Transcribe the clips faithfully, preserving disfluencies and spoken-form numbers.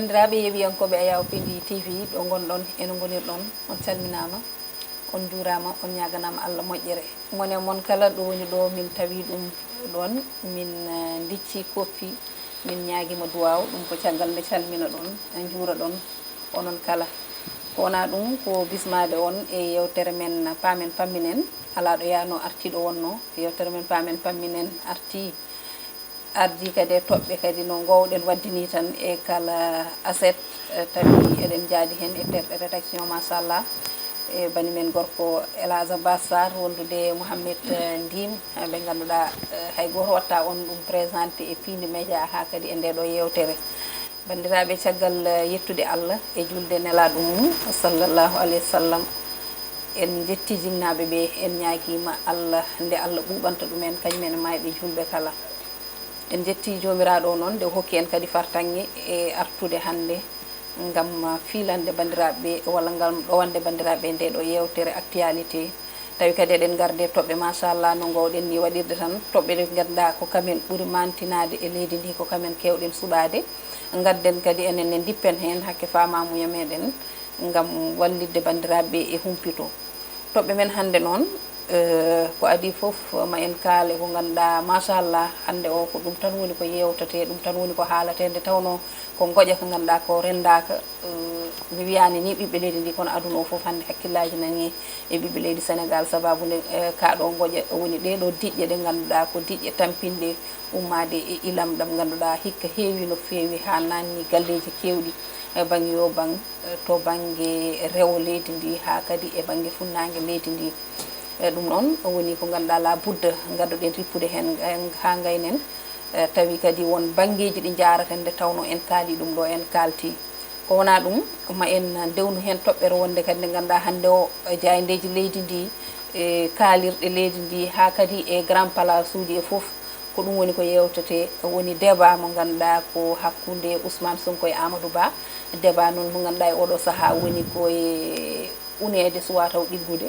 Banndiraaɓe yeeɓiyankooɓe Ayaw Pindi T V, ɗo ngonɗon, eno ngonirɗon, on calminaama, on njuuraama, on ñaaganaama Allah moƴƴere. Mone mon kala ɗo woni ɗo min tawi ɗum ɗoon, min, eh, ndicci koppi, min ñaagiima duwaaw, ɗum ko caggal nde calmina ɗon, njuura ɗon, onon kala. Ko wonaa ɗum, ko bismaade on e yeewtere men Paamen Pamminen, alaa ɗo yaano artii ɗo wonno, yeewtere men Paamen Pamminen artii. Ardii kadi e toɓɓe kadi no ngoowɗen waɗde nii tan e kala aset, eh, tawi eɗen njaadi heen e terɗe rédaction, machallah, e bani men gorko El Hadj Abbas Sarr, wondude Mouhamed, eh, Ndim, eh, ɓe ngannduɗaa, eh, hay gooto watta on ɗum présenté e Pindi Média haa kadi e ndee ɗoo yeewtere. Banndiraaɓe, caggal, eh, yettude Allah e julde nelaaɗo mum, sallallahu alayhi wa sallam, en njetti jinnaaɓe ɓe, en ñaagiima Allah nde Allah ɓuuɓanta ɗumen, kañumen e maayɓe juulɓe kala. En njetti Joomiraaɗo o noon nde o hokki en kadi fartaŋŋe e artude hannde ngam fiilande banndiraaɓe ɓe walla ngam ɗowande banndiraaɓe ɓe ndee ɗoo yeewtere actualité. Tawi kadi eɗen ngarde toɓɓe, machallah, no ngoowɗen ni waɗirde tan, toɓɓe ɗe ngannduɗaa ko kamen ɓuri maantinaade e leydi ndi, ko kamen keewɗen suɓaade. Ngadden kadi enen ne ndippen heen hakke faamaamuya meɗen ngam wallitde banndiraaɓe ɓe e humpito. Toɓɓe men hannde noon, eh, ko adii fof ma en kaale ko ngannduɗaa, machallah, hannde o ko ɗum tan woni ko yeewtetee, ɗum tan woni ko haalatee, nde tawnoo ko ngoƴa ko ngannduɗaa ko renndaaka. Eh, mi wiyaani ni ɓiɓɓe leydi ndi, kono aduna o fof hannde hakkillaaji nani e ɓiɓɓe leydi Senegaal, sabaabu nde, eh, kaa ɗo ngoƴa woni ɗee ɗoo diƴƴe ɗe ngannduɗaa ko diƴƴe tampinɗe ummaade e ilam ɗam ngannduɗaa hikka heewi no feewi haa naanni galleeji keewɗi, e bannge yo bannge, eh, to bannge rewo leydi ndi haa kadi e bannge funnaange leydi ndi. E ɗum noon woni ko ngannduɗaa la budda ngaddoɗen rippude heen, eh, haa ngaynen, eh, tawi kadi won banngeeji ɗi njaaraten nde tawnoo en kaali ɗum ɗo, en kaalti. Ko wonaa ɗum, ma en ndewnu heen toɓɓere wonde kadi nde ngannduɗaa hannde o, eh, jaayndeeji leydi ndi, e kaalirɗe leydi ndi haa kadi e grand place uji e fof. Ko ɗum woni ko yeewtetee, woni débat mo ngannduɗaa ko hakkunde Ousmane Sonko e Amadou Ba. Débat noon mo ngannduɗaa e oɗo sahaa woni ko e uneede suwaa taw ɗiggude.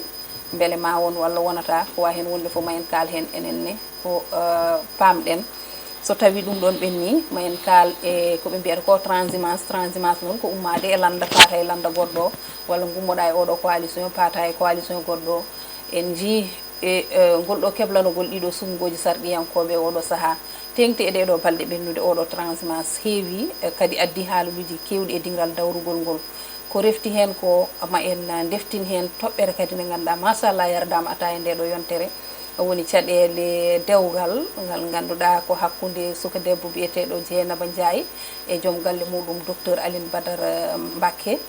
Mbele ma won walla wonataa, ko waawi heen wonde fof ma en kaal heen enen ne ko, eh, paamɗen. So tawii ɗum ɗoon ɓennii, ma en kaal e ko ɓe mbiyata ko transhumance. Transhumance noon ko ummaade e lannda, faata e lannda goɗɗo, walla ngummoɗaa e oɗo coalition, paata e coalition goɗɗo. En njii e, eh, ngol ɗo keblanogol ɗiɗo suɓngooji sarɗiyankooɓe e oɗo sahaa. Teeŋti e ɗee ɗoo balɗe ɓennude, oɗo transhumance heewi, eh, kadi addi haaluuji keewɗi e diŋral dawrugol ngol. Ko refti heen ko, ma en ndeftin heen toɓɓere kadi nde ngannduɗaa, machallah, yardaama ataa e ndee ɗoo yontere. Woni caɗeele dewgal ngal ngannduɗaa ko hakkunde suka debbo biyeteeɗo Jeynaba Njaay e joom galle muɗum docteur Aline Badara Mbakke.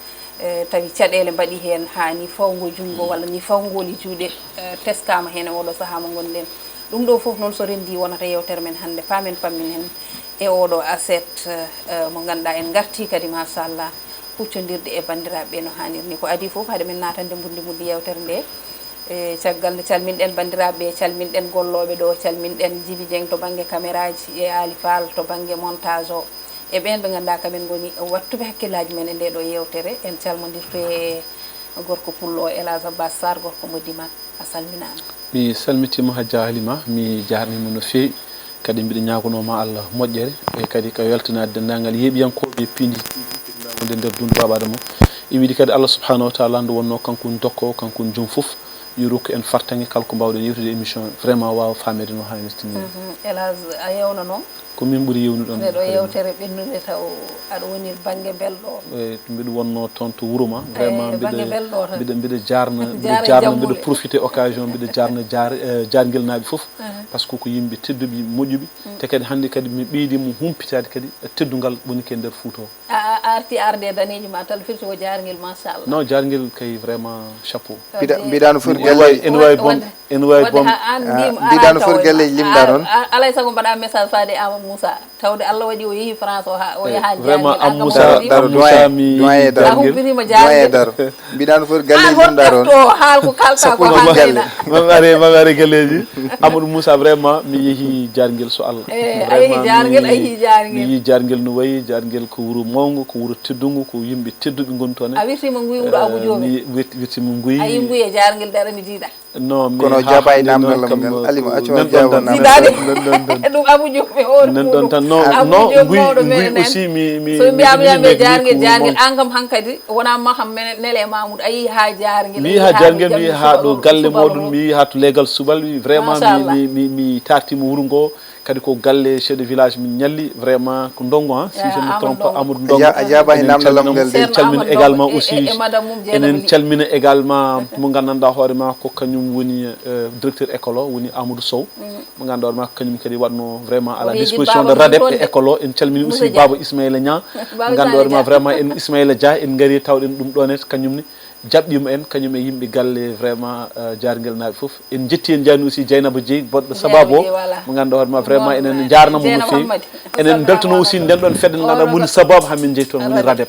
Eh, tawi caɗeele mbaɗi heen haa ni fawngo junngo walla ni fawngoli juuɗe, eh, teskaama heen e oɗo sahaa mo ngonɗen. Ɗum ɗo fof noon so renndii wonata yeewtere men hannde, paamen pammin heen e oɗo aset, eh, mo ngannduɗaa en ngartii kadi, machallah, huccondirde e banndiraaɓe ɓe no haanir ni. Ko adii fof, hade men naatande mbundi mbundi yeewtere nde, e caggal nde calminɗen banndiraaɓe ɓe, calminɗen gollooɓe ɗo, calminɗen Jibi Dieng to bannge cameraaji e Aali Faal to bannge montage o. E ɓeen ɓe ngannduɗaa kamen ngoni wattuɓe hakkillaaji men e ndee ɗoo yeewtere, en calmondirto e gorko pullo o, El Hadj Abbas Sarr, gorko mo Dimat. A salminaama. Mi salmitiima, Hajja Halima, mi jaarniima no feewi. Kadi mbiɗa ñaaganoo ma Allah moƴƴere, e kadi ka weltanaade denndaangal yeeɓiyankooɓe Pindi T V, kadi ndaa wonde nder dundu Baaba Adama. E wiide kadi Allah subhanahu wa taala nde wonnoo kanko woni dokkoowo, kanko woni joom fof. Yo rokku en fartaŋŋe kala ko mbaawɗen yewtude e émission, vraiment waawa faameede no haanirta ni. Mhm. El Hadj, a yewnanoo? Ko min ɓuri yewnude on. Nde ɗo yeewtere ɓennude taw aɗa woni bannge belɗo. Eh, mbiɗa wonnoo toon to wuro ma. Eh, vraiment, bannge mbiɗa, belɗo tan. Mbiɗa, mbiɗa jaarna, mbiɗa jaarna, mbiɗa profité occasion, mbiɗa jaarna jaar-, eh, jaarngel naaɓe fof. Mhm. Parce que ko yimɓe tedduɓe, moƴƴuɓe. Mm. Te kadi hannde kadi mi ɓeydi mo humpitaade kadi teddungal woni ke nder Fuuta o. A, a, a arti arde e daneeji ma tal, firti ko jaarngel, machallah. Non, jaarngel kay vraiment chapeau. Mbiɗa, mbiɗa no foti ene galleeji. Ene waawi, ene waawi bon, ene waawi bon. Mbiɗa no foti galleeji limɗa noon. Alay sago mbaɗa message faade e Amadou Moussa. Tawde Allah waɗi o yehi France, o ha, o yahaani vraiment, jaarngel. Am Moussa, daro, daro, Am Moussa, doyen, mi doyen, daro. A humpitiima jaarngel. Doyen, daro. Mbiɗa no foti galleeji limɗa noon. An hon ɗefto o haal ko kalta ko haa gayna. Mami are, mami are galleeji. Amadou Moussa, vraiment, mi yehi jaarngel so Allah. Eh, a yehi jaarngel, a yehi jaarngel. Mi yehi jaarngel no wayi, jaarngel ko wuro mawngo, ko wuro teddungo, ko yimɓe tedduɓe ngoni toon. A wirtiima Nguy wuro Abou Diop. Mi wirti-, wirtiima Nguy. A yi Nguy e jaarngel darani diiɗa. Non, mais Kono ha jaaba e hande noon namdal kam, ngal. Ko Alima, accu nan jaaba ɗon tan. Namdal. Sidaade. Ɗum Abou Diouf e hoore Nan ɗon muɗum. Tan non, Abou non, Diouf nguy, mawɗo nguy meɗen en. Aussi mi mi So ɓe mbiyama yamɓe jarguel jarguel, an kam hankadi wona maham mene nele Mamoudou, a yii ha jarguel. Mi yii ha jarguel, mi yii ha ɗo galle moɗon, mi yii ha to legal subal, mi vraiment mi mi mi tartima wuro ngo. Kadi ko galle chef de village min ñalli, vraiment ko Ndongo, hein, si je me trompe pas, Amadou Ndongo. A jaaba e namdal am ngal de. En calmina également aussi, enen calmina également mo gandanɗa hoore ma ko kañum woni euh, directeur école o, woni Amadou Sow. Mo ganduɗa hoore ma ko kañum kadi waɗno vraiment à la disposition de RADEP et école o. En calmini aussi Baba Ismaïla Niang. Mo ganduɗa hoore ma vraiment en Ismaïla Dia, en gari tawɗen ɗum ɗon et kañum ne jaɓɓima en, kañum e yimɓe galle vraiment euh, jarguel naaɓe fof. En jetti en jaani aussi Dieynaba Dieye, goɗɗo sababu o. Mo ganduɗa hoore ma vraiment enen jarnamo no feewi. Enen beltano aussi nden ɗon fedde nde ganduɗa woni sababu hamin jeyi toon, woni RADEP.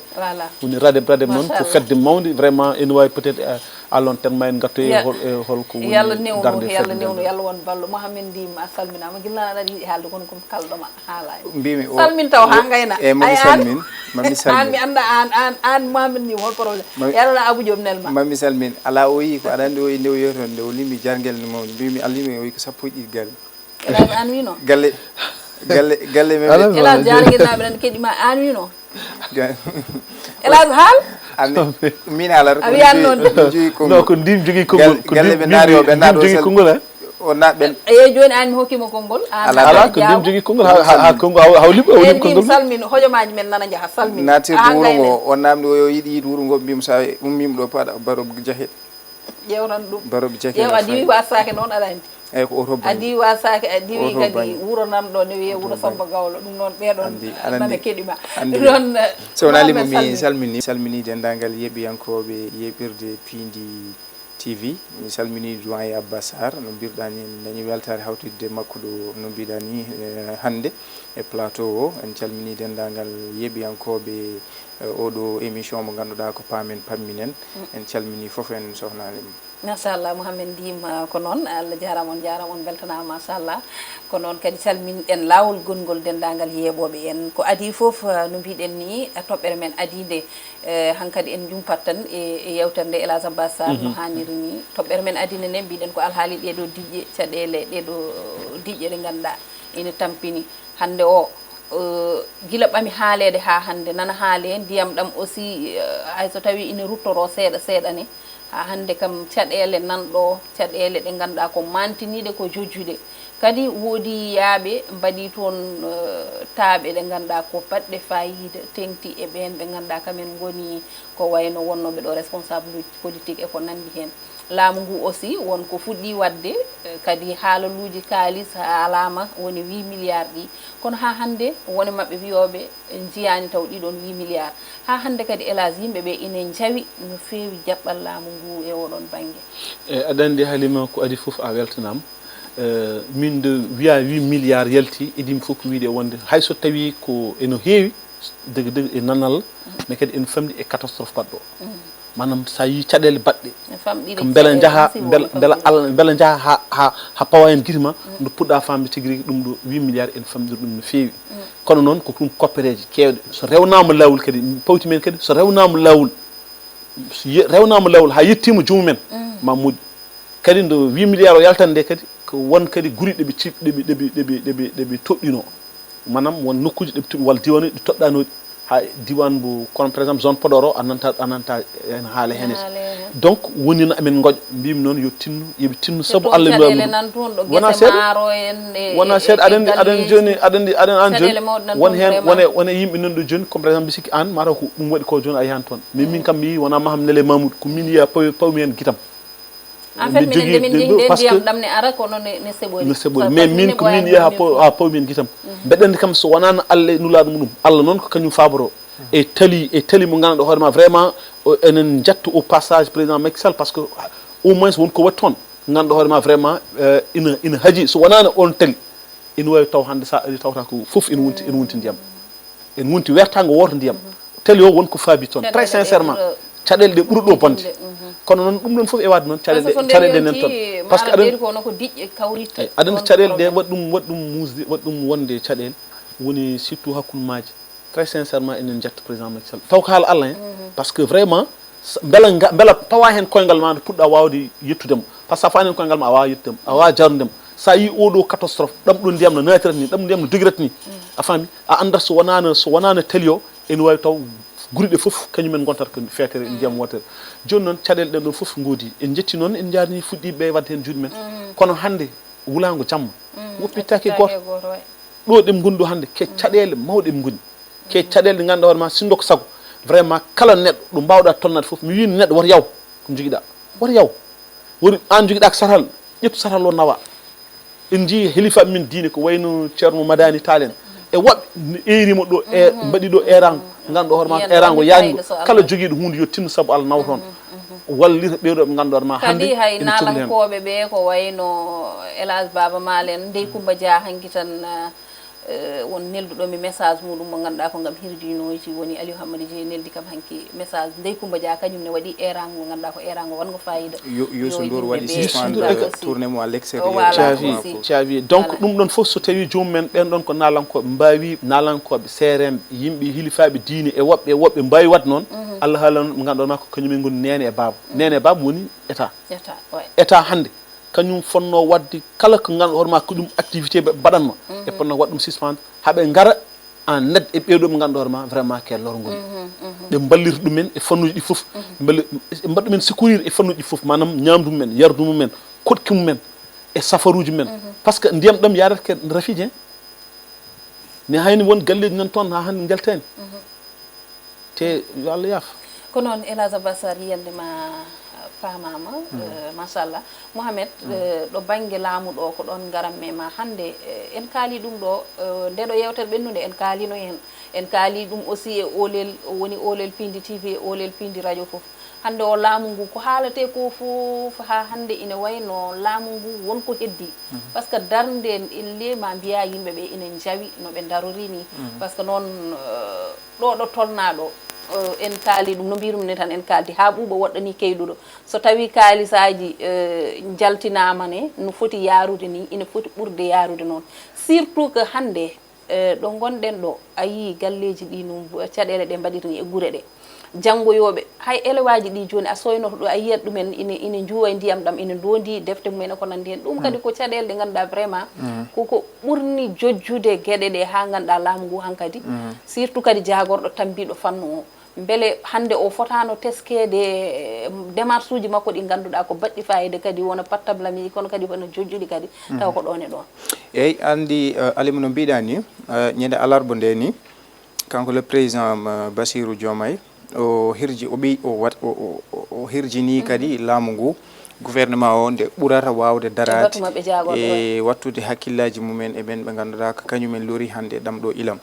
Woni RADEP. RADEP noon ko fedde mawde vraiment, ene wawi peut-être euh, à long terme ma en gatto e hol e holko woni. Yalla newnu, darde yalla fedde newnu, nden. Yalla won ballo. Mohamed Ndim, a salminama, gila aɗa yiɗi haalde kono ko kalɗoma haalani. Mbimi o Salmin taw ha ngayna. E mami salmin, mami An salmin. Mi anda an an an Mohamed Ndim hol problème. Yalla na Abou Diop nelma. Mami salmin, ala o yi ko aɗa andi o yi nde o yehi toon nde o limi jarguel nde mawni, mbimi a limi o yi ko sappo e ɗiɗi galle. Elage an wino. Galle galle galle men. Ala Elage jarguel naɓe nan keɗima an wino. Ga- Elage haal. Ami min haalata A wiyan noon. Jogi konngol. Non, ko Ndim jogui konngol. Galle ɓe naari o ɓe naari o Jogui sel- konngol, hein? O naat ɓen. Eyi joni an mi hokkima konngol. Ala ko Ndim jogui konngol ha ha konngol haw haw liɓɓo haw liɓɓo konngol. Salmin hojomaji men nana jaaha salmin. Natirde wuro ngo o namdi o yo yiɗi yiɗi wuro ngo mbimi sa ummima ɗo paɗa baroɓe jahe. Ƴewtan ɗum. Baroɓe jahe. Ƴeew a diwi wasaki noon aɗa andi. Eyyi ko oto A banggue. Diwi wasaki a diwi Oto kadi banggue. Wuro nanɗo ne wiye wuro Samba Gawlo ɗum noon ɓeɗon. Andi aɗa Nana andi keɗima. Andi. Ɗum noon. So wonali Mohamed mo mi Salmin. Salmini salmini dendagal yeɓiyankooɓe yeɓirde Pindi T V. Mi salmini doyen Abba Sarr, no mbiruɗa ni en dañi weltare hawtidde makko ɗo no mbiɗa ni eh, hannde e plateau o. En calmini dendagal yeɓiyankooɓe eh, oɗo émission mo ngannduɗaa ko paamen pamminen. En calmini fof en sohna Alima. Machallah Mouhamed Ndim, ko noon. Allah jarama on jarama on beltanama machallah. Ko noon kadi calminɗen lawol gongol dendagal yeeɓoɓe en ko adi foof. No mbiɗen ni toɓɓere men adi nde. Eh, hankadi en jumpat tan e, e yewtere nde Elage Abbas Sarr no hanniri ni. Toɓɓere men adine nde mbiɗen ko alhaali ɗeɗo diƴƴe caɗele ɗeɗo diƴƴe ɗe ngannduɗa ene tampini hannde o. Eh, gila ɓami haaleede haa hannde nana haale ndiyam ɗam aussi eh, hay so tawi ine ruttoro seeɗa seeɗa ne. Haa hannde kam caɗeele nan ɗo, caɗeele ɗe ngannduɗaa ko maantiniiɗe ko jojjude. Kadi woodi yaaɓe mbaɗi toon eh, taaɓe ɗe ngannduɗaa ko baɗɗe faayiida teŋti e ɓeen ɓe ngannduɗaa kamen ngoni ko wayno wonnooɓe ɗo responsable uji politique e ko nanndi heen. Laamu ngu aussi won ko fuɗɗi waɗde eh, kadi haalaluuji kaalis haalaama woni huit milliards ɗi. Kono haa hannde won e maɓɓe wiyooɓe njiyaani taw ɗiɗon huit milliards. Haa hannde kadi Elage yimɓe ɓe ine njawi no feewi jaɓɓal laamu ngu e oɗon bannge. Eyi aɗa anndi Halima ko adi fof a weltanaama. Eh, min nde wiya huit milliards yalti idimi fof ko wiyde wonde hay so tawi ko eno heewi deg deg e nanal mais kadi ene famɗi e catastrophe baɗɗo. Maanaam so a yii caɗeele baɗɗe ko mbela njaha mbela allah mbela njaha ha ha ha pawa hen gite ma. No puɗɗa famde tigi rigi ɗum ɗo huit milliards ene famɗiri ɗum no feewi. Kono noon ko ɗum koppereeje keewɗe so rewnaama laawol kadi pawti men kadi so rewnaama laawol so ye- rewnaama laawol haa yettiima joomum en ma moƴƴu. Kadi ndo huit milliards o yaltande kadi ko won kadi guri ɗeɓe cip ɗeɓe ɗeɓe ɗeɓe ɗeɓe ɗeɓe toɗɗino. Maanaam won nokkuuji ɗeɓe toɗɗi walla diiwaanuuji ɗi toɗɗaanoɗi ha diiwaan mbo kono par exemple zone Podor o a nanta a nanta en haala heen. Donc wonino amen ngoƴa mbimi noon yo tinno yoɓe tinno sabu Allah mi wawi wona seeɗa wona seeɗa aɗa andi aɗa andi joni aɗa andi aɗa an joni won heen wone wone yimɓe nan ɗo joni comme par exemple mbi sikki an mataw ko ɗum waɗi ko joni a yahan toon mais min kam mi wona maham nele mamoudou ko min yiya pawi pawmi heen guitam. En fait minen nde min njehi nde ndiyam ɗam ne ara kono ne ne seɓori ne seɓori mais min ko min yaha ha pawmi en guitam. Mbeɗa andi kam so wonano allah e nulaɗo muɗum allah noon ko kañum faboro e tali e tali mo ganduɗa hoorema vraiment enen jetta au passage président Macky Sall par ce que au moins won ko waɗi toon ganduɗa hoorema vraiment ina ina haaji so wonano on tali ina wawi taw hande sa ari tawta ko foof ina wonti ina wonti ndiyam. En wonti wertago woto ndiyam tali o won ko faabi toon très sincèrement. Caɗele ɗe ɓuri ɗo bonde kono noon ɗum ɗon foof e wadde noon caɗele caɗele ɗe nen toon par ce que aɗa aɗa andi caɗele ɗe waɗi ɗum waɗi ɗum musde waɗi ɗum wonde caɗele woni surtout hakkude maaji très sincèrement enen jetta président Macky Sall taw ko haala Allah hen par ce que vraiment S- mbela nga- mbela pawa heen koyngal ma nde puɗɗa waawde yettude mo, par ce que sa fawaani heen koyngal ma a waawaa yettude mo, a waawaa jarnude mo. So a yii oo ɗoo catastrophe, ɗam ɗo ndiyam no naatirata ni, ɗam ɗo ndiyam no dogirata ni, a faami, a anndat so wonaano so wonaano tali o, ene waawi taw gure ɗe fof kañumen ngontata ko feetere e ndiyam wootere. Jooni noon caɗeele ɗen ɗon fof ngoodi. En njetti noon, en njaarnii fuɗɗiiɓe ɓe waɗde heen juuɗe men, kono hannde wulaango jamma woppittaake e gooto. Ɗo ɗem ngoni ɗo hannde ke caɗeele mawɗe em ngoni, ke caɗeele ɗe ngannduɗaa hoore ma, sinndo ko sago, vraiment kala neɗɗo ɗo mbaawɗaa tolnaade fof, mi wii neɗɗo woto yaw ko njogiɗaa, woto yaw. Woni aan njogiɗaa ko saral, ƴettu saral o nawa. En njii helifa min diine ko wayno Ceerno Madani Tall en e woɓɓe, ne eerima ɗo e mbaɗi ɗo erango, ngannduɗaa hoore ma ko erango yaajngo. Kala jogiiɗo huunde yo tinno sabu Allah nawa toon, wallita ɓeeɗo ɓe ngannduɗaa hoore ma hannde kadi hay ene cohli heen. Naalankooɓe ɓe ko wayno Elage Baba Maal en, Ndey Kumba Dia hanki tan, eh, won nelduɗo mi message muɗum mo ngannduɗaa ko ngam hirjinooji, woni Aliou Hammadou Dieng neldi kam hanki message. Ndey Kumba Dia kañum ne waɗi erango mo ngannduɗaa ko erango wanngo fayida. Yo- Youssou Ndour waɗi suspendre tournée mo à l'extérieur. Voilà, aussi. Caavi donc ɗum ɗon fof so tawi joomum en ɓen ɗon ko naalankooɓe, mbaawi naalankooɓe seerenɓe, yimɓe hilifaaɓe diine e woɓɓe e woɓɓe mbaawi waɗde noon. Allah haala noon ɓe ngannduɗaa ko kañum en ngoni neene e baaba. Neene e baaba woni état. État, ouais. État hannde kañum fotnoo waɗde kala ko ngannduɗaa hoore ma ko ɗum activité ɓe mbaɗatnoo, ɓe potnoo waɗ ɗum suspendre, haa ɓe ngara en aide e ɓeeɗo ɓe ngannduɗaa hoore ma vraiment ke lorgol. Ɓe mballita ɗumen e fannuuji ɗi fof, ɓe mbaɗa ɗumen secourir e fannuuji ɗi fof, maanaam ñaamdu mumen, yardu mumen, koɗki mumen e safaruuji mumen. Par ce que ndiyam ɗam yaadata ke rafiiji, he ne hayni won galleeji nan toon haa hannde njaltaani. Te yo Allah yaaf. Ko noon, Elage Abbas Sarr, yiyannde ma faamaama, eh, machallah. Mohamed, eh, ɗo bannge laamu ɗo ko ɗoon ngaran me ma hannde, eh, en kaali ɗum ɗo, eh, nde ɗo yeewtere ɓennunde en kaalino heen. En kaali ɗum aussi e oolel, woni oolel Piindi T V e oolel Piindi Radio fof. Hannde o laamu ngu ko haaletee ko fof haa hannde ina wayno laamu ngu won ko heddi. Par ce que darnde en elle ma mbiya yimɓe ɓe ina njawi no ɓe darori ni. Par ce que noon, eh, ɗo ɗo tolnaa ɗo, eh, en kaali ɗum no mbirum ni tan, en kaaldi haa ɓuuɓa woɗɗani keyɗuɗo. So tawi kaalisaaji, eh, njaltinaama ne no foti yaarude ni, ina foti ɓurde yaarude noon. Surtout que hannde, eh, ɗo ngonɗen ɗo, a yii galleeji ɗi no mbu- caɗeele ɗe mbaɗiri ni e gure ɗe. Janngoyooɓe, hay elewaaji ɗi jooni a sooynoto ɗo, a yiyat ɗumen ina, ina njuwa e ndiyam ɗam, ina ndoondi defte mumen e ko nanndi heen. Ɗum kadi ko caɗeele ɗe ngannduɗaa vraiment ko ko ɓurni jojjude geɗe ɗe haa ngannduɗaa laamu ngu hankadi. Surtout kadi jaagorɗo tammbiiɗo fannu o. Mbele hannde o fotaano teskeede, eh, démarche uji makko ɗi ngannduɗaa ko baɗɗi fayida kadi wona pattablamiji kono kadi wona jojjuɗi kadi tawa ko ɗoon e ɗoon. Eeyi, anndi, eh, Alima no mbiɗaa ni, eh, ñande alarba nde ni, kanko le président, eh, Bassirou Diomaye, o hirji, o ɓey-, o wat-, o, o, o, o hirjini kadi laamu ngu, gouvernement o nde ɓurata waawde daraade e wattude hakkillaaji mumen e ɓen ɓe ngannduɗaa ko kañumen lori hannde ɗam ɗo ilam.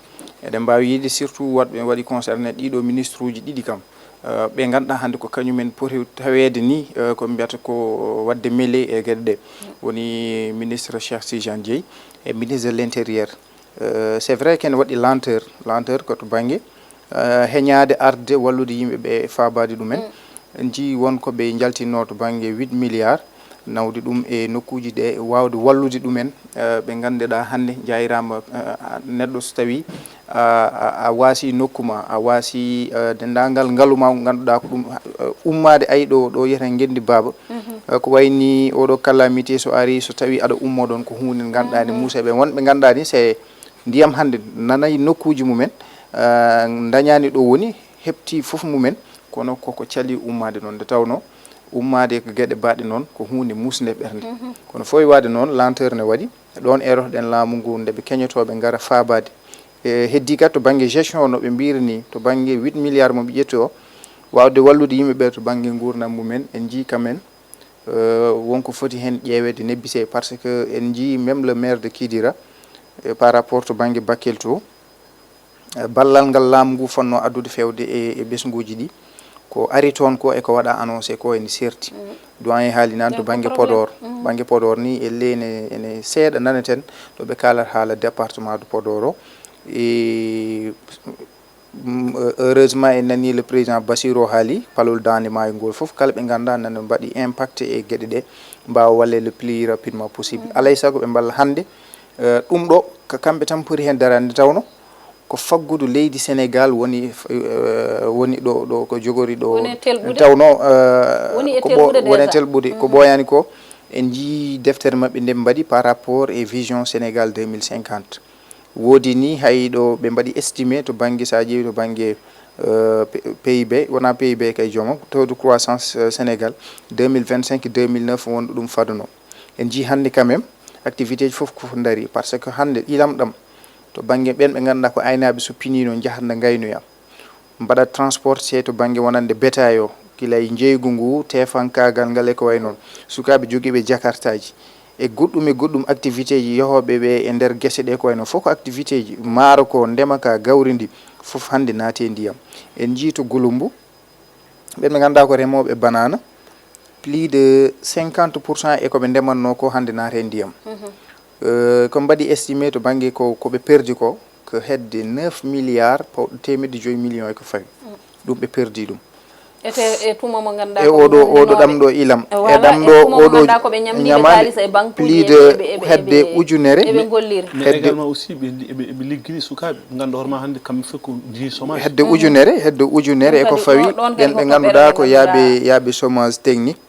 Eɗen mbaawi yiide surtout waɗɓe waɗi concerné ɗiɗo ministre uji ɗiɗi kam, eh, ɓe ngannduɗaa hannde ko kañumen poti taweede ni, eh, ko mbiyata ko waɗde mêlée e geɗe ɗe. Woni ministre Cheikh Tidiane Dièye e ministre de l'intérieur. Euh, c'est vrai ken waɗi lenteur, lenteur ko to bannge, euh, heñaade arde wallude yimɓe ɓe e faabaade ɗumen. En njii won ko ɓe njaltinno to bannge huit milliards, nawde ɗum e nokkuuji ɗe, waawde wallude ɗumen, euh, ɓe ngannduɗaa hannde njaayraama, euh, neɗɗo so tawii a, a, a waasi nokku ma, a waasi, euh, denndaangal ngalu ma, ngannduɗaa ko ɗum, euh, ummaade ay ɗo, ɗo yiyata ngenndi baaba. Euh, ko wayni oɗo calamité so ari, so tawii aɗa ummo ɗon, ko huunde nde ngannduɗaa ni, muuseeɓe wonɓe ngannduɗaa ni, c'est ndiyam hannde nanay nokkuuji mumen, ah, ndañaani ɗo woni, heɓti fof mumen, kono koko cali ummaade noon. Nde tawnoo ummaade ko geɗe baɗɗe noon, ko huunde muusnde ɓernde. Kono fof e waɗde noon, lenteur ne waɗi. Ɗoon erotoɗen laamu ngu, nde ɓe keñotooɓe ngara faabaade. E heddii kadi to bannge gestion, no ɓe mbiyri nii, to bannge huit milliards mo ɓe ƴetti o, waawde wallude yimɓe ɓe to bannge nguurndam mumen, en njii quand même, euh, wonko foti heen ƴeeweede nebbisee, par ce que en njii même le maire de Kidira, euh, par rapport to bannge Bakel to, euh, ballal ngal laamu ngu fotnoo addude feewde e, e ɓesnguuji ɗi, ko ari toon ko e ko waɗaa annoncé ko ene serti. Doyen haali naan to bannge Podor. Bannge Podor ni, elle ene, ene seeɗa naneten ɗo ɓe kaalata haala département de Podor o. E Mm, euh, heureusement, en nanii le président Bassirou haali palol daande maayo ngol fof, kala ɓe ngannduɗaa nana mbaɗi impacté e geɗe ɗe, mbaawa walleede le plus rapidement possible. Alaa e sago ɓe mballa hannde, euh, ɗum ɗo, ko kamɓe tan poti heen daraade, nde tawnoo Ko faggudu leydi Sénégal woni, eh, woni ɗo, ɗo ko jogori ɗo. Woni e telɓude? Tawno, eh, woni e ko ɓo-, telɓude woni e déjà? Telɓude. Ko ɓooyaani ko, en njii deftere maɓɓe nde ɓe mbaɗi par rapport e vision Sénégal deux mille cinquante. Woodi ni hay ɗo ɓe mbaɗi estimé to bannge, so a ƴeewi to bannge, eh, P-, P I B, wonaa P I B kay jooma, taux de croissance, eh, Sénégal deux mille vingt-cinq, deux mille neuf wonɗo ɗum faduno. En njii hannde quand même activité ji fof ko ndarii, parce que hannde ilam ɗam to bannge ɓeen ɓe ngannduɗaa ko aynaaɓe, so piniino njahat na ngaynoya, mbaɗa transporté to bannge wonande bétail o, gila e njeeygu ngu, teefankaagal ngal e ko wayi noon. Sukaaɓe jogiiɓe jakartaaji e goɗɗum e goɗɗum activité ji yahooɓe ɓe e nder gese ɗe ko wayi noon. Fof ko activité ji, maaro ko, ndema ka, gawri ndi, fof hannde naati e ndiyam. En njii to Gouloumbou, ɓen ɓe ngannduɗaa ko remooɓe banana, plus de cinquante pour cent e ko ɓe ndematnoo ko hannde naati e ndiyam. Eh, ko mbaɗi estimé to bannge ko, ko ɓe perdi ko, ko hedde neuf milliards paw-, teemedde joyi millions e ko fawi. Ɗum ɓe perdi ɗum. E te-, e tuma mo ngannduɗaa e ko oɗo, oɗo ɗam ɗo ilam. E voilà, ɗam e ɗo tuma mo oɗo ngannduɗaa ko ɓe ñamliiɓe ñamaali kaalis e bankuuji plus de eɓe, eɓe, hedde eɓe, ujunere. Eɓe ngolliri. Mais hedde également aussi ɓe li-, eɓe, eɓe liggiri sukaaɓe. Nganndu hoore ma hannde kamɓe fof ko njii chômage. Hedde ujunere, hedde ujunere e ko fawi. Ɗum kadi ɗon, ɗon ɓen kadi ɓe ko ngannduɗaa ko yaaɓe, yaaɓe chômage technique.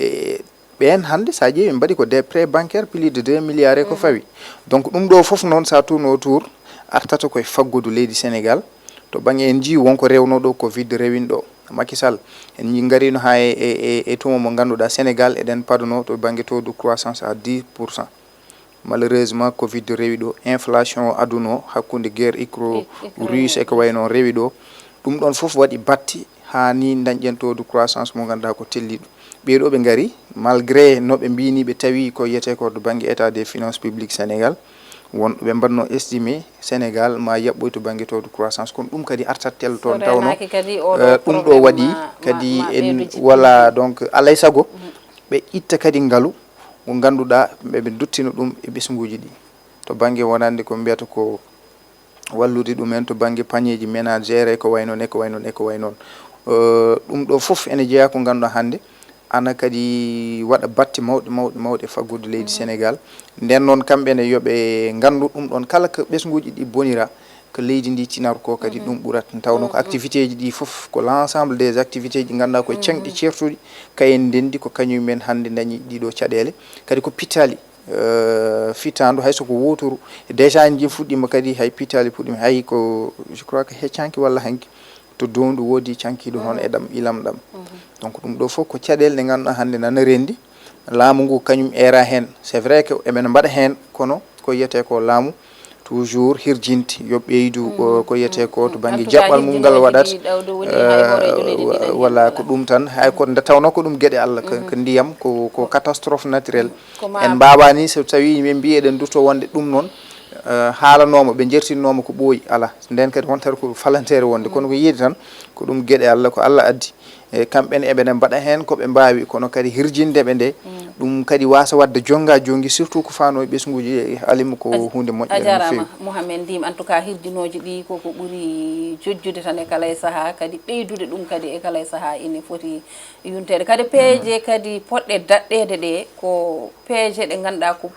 E ɓeen hannde, so a ƴeewi, ɓe mbaɗi ko des prêts bancaires plus de deux milliards e ko fawi. Donc, ɗum ɗo fof noon, so a tourne autour, artata koye faggudu leydi Sénégal. To bannge en njii won ko rewno ɗo, Covid rewin ɗo. Macky Sall, en njii ngariino haa e, e, e, e tuma mo ngannduɗaa Sénégal, eɗen paduno to bannge taux de croissance à dix pour cent. Malheureusement, Covid rewi ɗo, inflation o aduno hakkunde guerre ukro-, Uk-, Ukraine. Russe e ko wayi noon rewi ɗo. Ɗum ɗon fof waɗi batti haa ni dañƴen taux de croissance mo ngannduɗaa ko telliiɗo. Ɓee ɗo ɓe ngari, malgré no ɓe mbini ɓe tawi ko yiyetee ko to bannge état des finances publiques Sénégal, won ɓe mbaɗno estimé Sénégal ma yaɓɓoy to bannge taux de croissance, kono ɗum kadi artat tel toon. So tawno, reenaaki kadi oɗo, eh, ɗum ɗo problème waɗi ma, kadi ma, ma en ɓeydu jippinde. Wala, donc, alay sago, ɓe itta kadi ngalu mo ngannduɗaa ɓe, ɓe duttino ɗum e ɓesnguuji ɗi. To bannge wonande ko mbiyata ko wallude ɗumen, to bannge pañeeji ménagère e ko way noon, e ko way noon, e ko way noon. Eh, ɗum ɗo fof ene jeyaa ko ngannduɗaa hannde ana kadi waɗa batte mawɗe, mawɗe, mawɗe e faggudu leydi Sénégal. Nden noon, kamɓe ne yo ɓe nganndu ɗum ɗon, kala ko ɓesnguuji ɗi bonira, ko leydi ndi tinata ko kadi ɗum ɓurat. Tawno ko activité ji ɗi fof, ko l'ensemble des activités ji ngannduɗaa ko e ceŋɗi ceertuɗi, kayen ndenndi ko kañum men hannde dañi ɗiɗo caɗeele. Kadi ko pittaali, eh, fittaandu, hay so ko wooturu. Déjà en njii fuɗɗiima kadi, hay pittaali puɗɗiima, hay ko, je crois que he canki walla hanki, to Downdu woodi cankiiɗo hon e ɗam, ilam ɗam. Donc, ɗum ɗo fof ko caɗeele ɗe ngannduɗaa hannde nana renndi. Laamu ngu kañum eera heen. C'est vrai que eɓena mbaɗa heen, kono ko yiyetee ko laamu, toujours hirjinte yo ɓeydu, ko, ko yiyetee ko to bannge jaɓɓal mum ngal waɗat. Eh, walla ko ɗum tan, hay ko nde tawnoo ko ɗum geɗe Allah, ko, ko ndiyam, ko, ko catastrophe naturelle. En mbaawaa ni so tawii min mbiyi eɗen ndutto wonde ɗum noon, eh, haalanooma, ɓe njertinnooma ko ɓooyi, alaa. Nden kadi wontere ko falanteere wonde. Kono ko yiide tan, ko ɗum geɗe Allah, ko Allah addi. E kamɓe ne eɓe ne mbaɗa heen ko ɓe mbaawi, kono kadi hirjinde ɓe nde, ɗum kadi waasa waɗde jonnga jonngi, surtout ko faano e ɓesnguuji, e alima ko huunde moƴƴere no feewi. A jaaraama, Mohamed Ndim. En tout cas, hirdinooji ɗi ko ko ɓuri jojjude tan e kala e sahaa, kadi ɓeydude ɗum kadi e kala e sahaa ine foti yunteede. Kadi peeje kadi poɗɗe daɗɗeede ɗe, ko peeje ɗe ngannduɗaa ko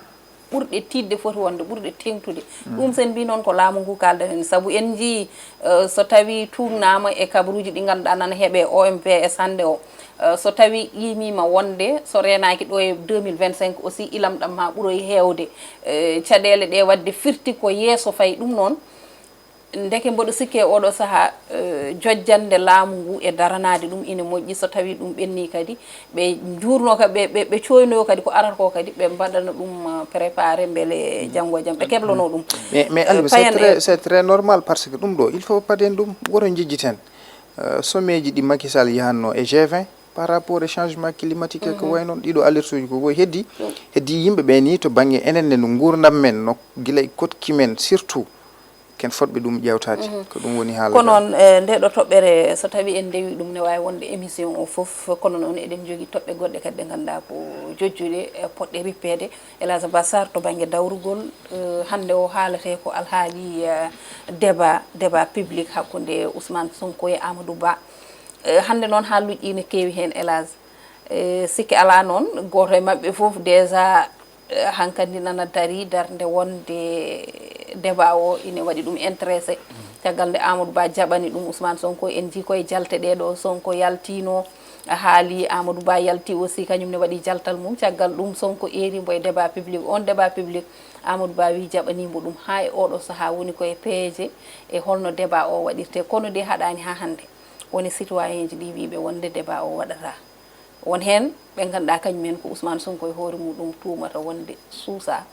ɓurɗe tiiɗde foti wonde, ɓurɗe teeŋtude. Ɗum, so en mbii noon, ko laamu ngu kaalden heen. Sabu en njii, eh, so tawii tuugnaama e kabaruuji ɗi ngannduɗaa nana heɓee O M P S hannde o, eh, so tawii qiimiima wonde so reenaaki ɗo e deux mille vingt-cinq aussi, ilam ɗam maa ɓuroy heewde. Eh, caɗeele ɗe waɗde firti ko yeeso fayi. Ɗum noon, ndeke mboɗo sikki e oɗo sahaa, eh, jojjannde laamu ngu e daranaade ɗum ine moƴƴi. So tawii ɗum ɓennii kadi, ɓe njuurnoo ka, ɓe, ɓe, ɓe cooynoyoo kadi ko arata ko kadi, ɓe mbaɗana ɗum, eh, préparé mbele janngo e jam ɓe keblonoo ɗum. Mais, mais, eh, Aliou, c'est très, c'est très normal, parce que ɗum ɗo, il faut paden ɗum, woto njejjiten. Eh, sommet ji ɗi Macky Sall yahanno e G vingt par rapport e changement climatique e ko way noon, ɗiɗo alerte uji ko, ko heddi, heddi yimɓe ɓe ni to bannge enen ne no nguurndam men, no gila e koɗki men surtout, ken fotɓe ɗum ƴeewtaade. Ko ɗum woni haala. Ko noon, eh, nde ɗo toɓɓere, so tawii en ndewii ɗum, ne waawi wonde émission o fof, kono noon eɗen njogii toɓɓe goɗɗe kadi ɗe ngannduɗaa ko jojjuɗe, eh, poɗɗe rippeede. El Hadj Abbas Sarr to bannge dawrugol, eh, hannde o haaletee ko alhaali, eh, débat, débat public hakkunde Ousmane Sonko e Amadou Ba. Eh, hannde noon haalluuji ine keewi heen, El Hadj. Eh, sikke alaa noon, gooto e maɓɓe fof déjà, eh, hankadi nana darii darnde wonde Débat o ine waɗi ɗum intéressé. Caggal nde Amadou Ba jaɓani ɗum Ousmane Sonko, en njii koye jalte ɗee ɗo, Sonko yaltiino, a haali, Amadou Ba yalti aussi, kañum ne waɗi jaltal mum. Caggal ɗum, Sonko eeri mbo e débat public. On débat public, Amadou Ba wi jaɓaniimo ɗum. Haa e oɗo sahaa woni koye peeje e holno débat o waɗirte. Kono de haɗaani haa hannde. Woni citoyen ji ɗi wiiɓe wonde débat o waɗata. Won heen ɓe ngannduɗaa kañum en ko Ousmane Sonko e hoore muɗum tuumata wonde suusa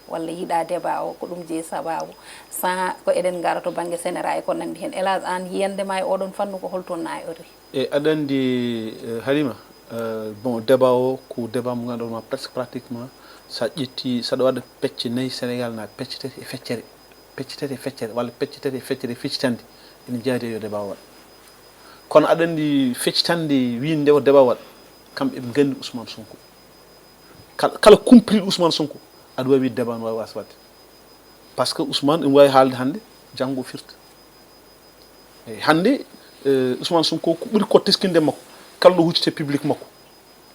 walla yiɗa débat o, ko ɗum jeyi sababu. Sans ko eɗen ngara to bannge sénéra e ko nanndi heen. Hélas, aan yiyande ma e oɗon fannu ko holto nayorri? E aɗa anndi, eh, Halima, eh, bon, débat o ko débat mo ngannduɗaa ma presque pratiquement, sa ƴetti, saɗa waɗa pecce nayi Sénégal na pecce tati e feccere, pecce tati e feccere, walla pecce tati e feccere e feccitande, ene jaadi e yo débat o waɗ. Kono aɗa anndi feccitande wiinde o débat waɗ, kamɓe ɓe nganndi Ousmane Sonko. Kala, kala kumpriɗo Ousmane Sonko, aɗa waawi wiide débat no waawi waas waɗde. Par ce que Ousmane ene waawi haalde hannde, janngo o firta. Eyi, hannde, eh, Ousmane Sonko ko ɓuri ko teskinde makko, kala ɗo huccite public makko,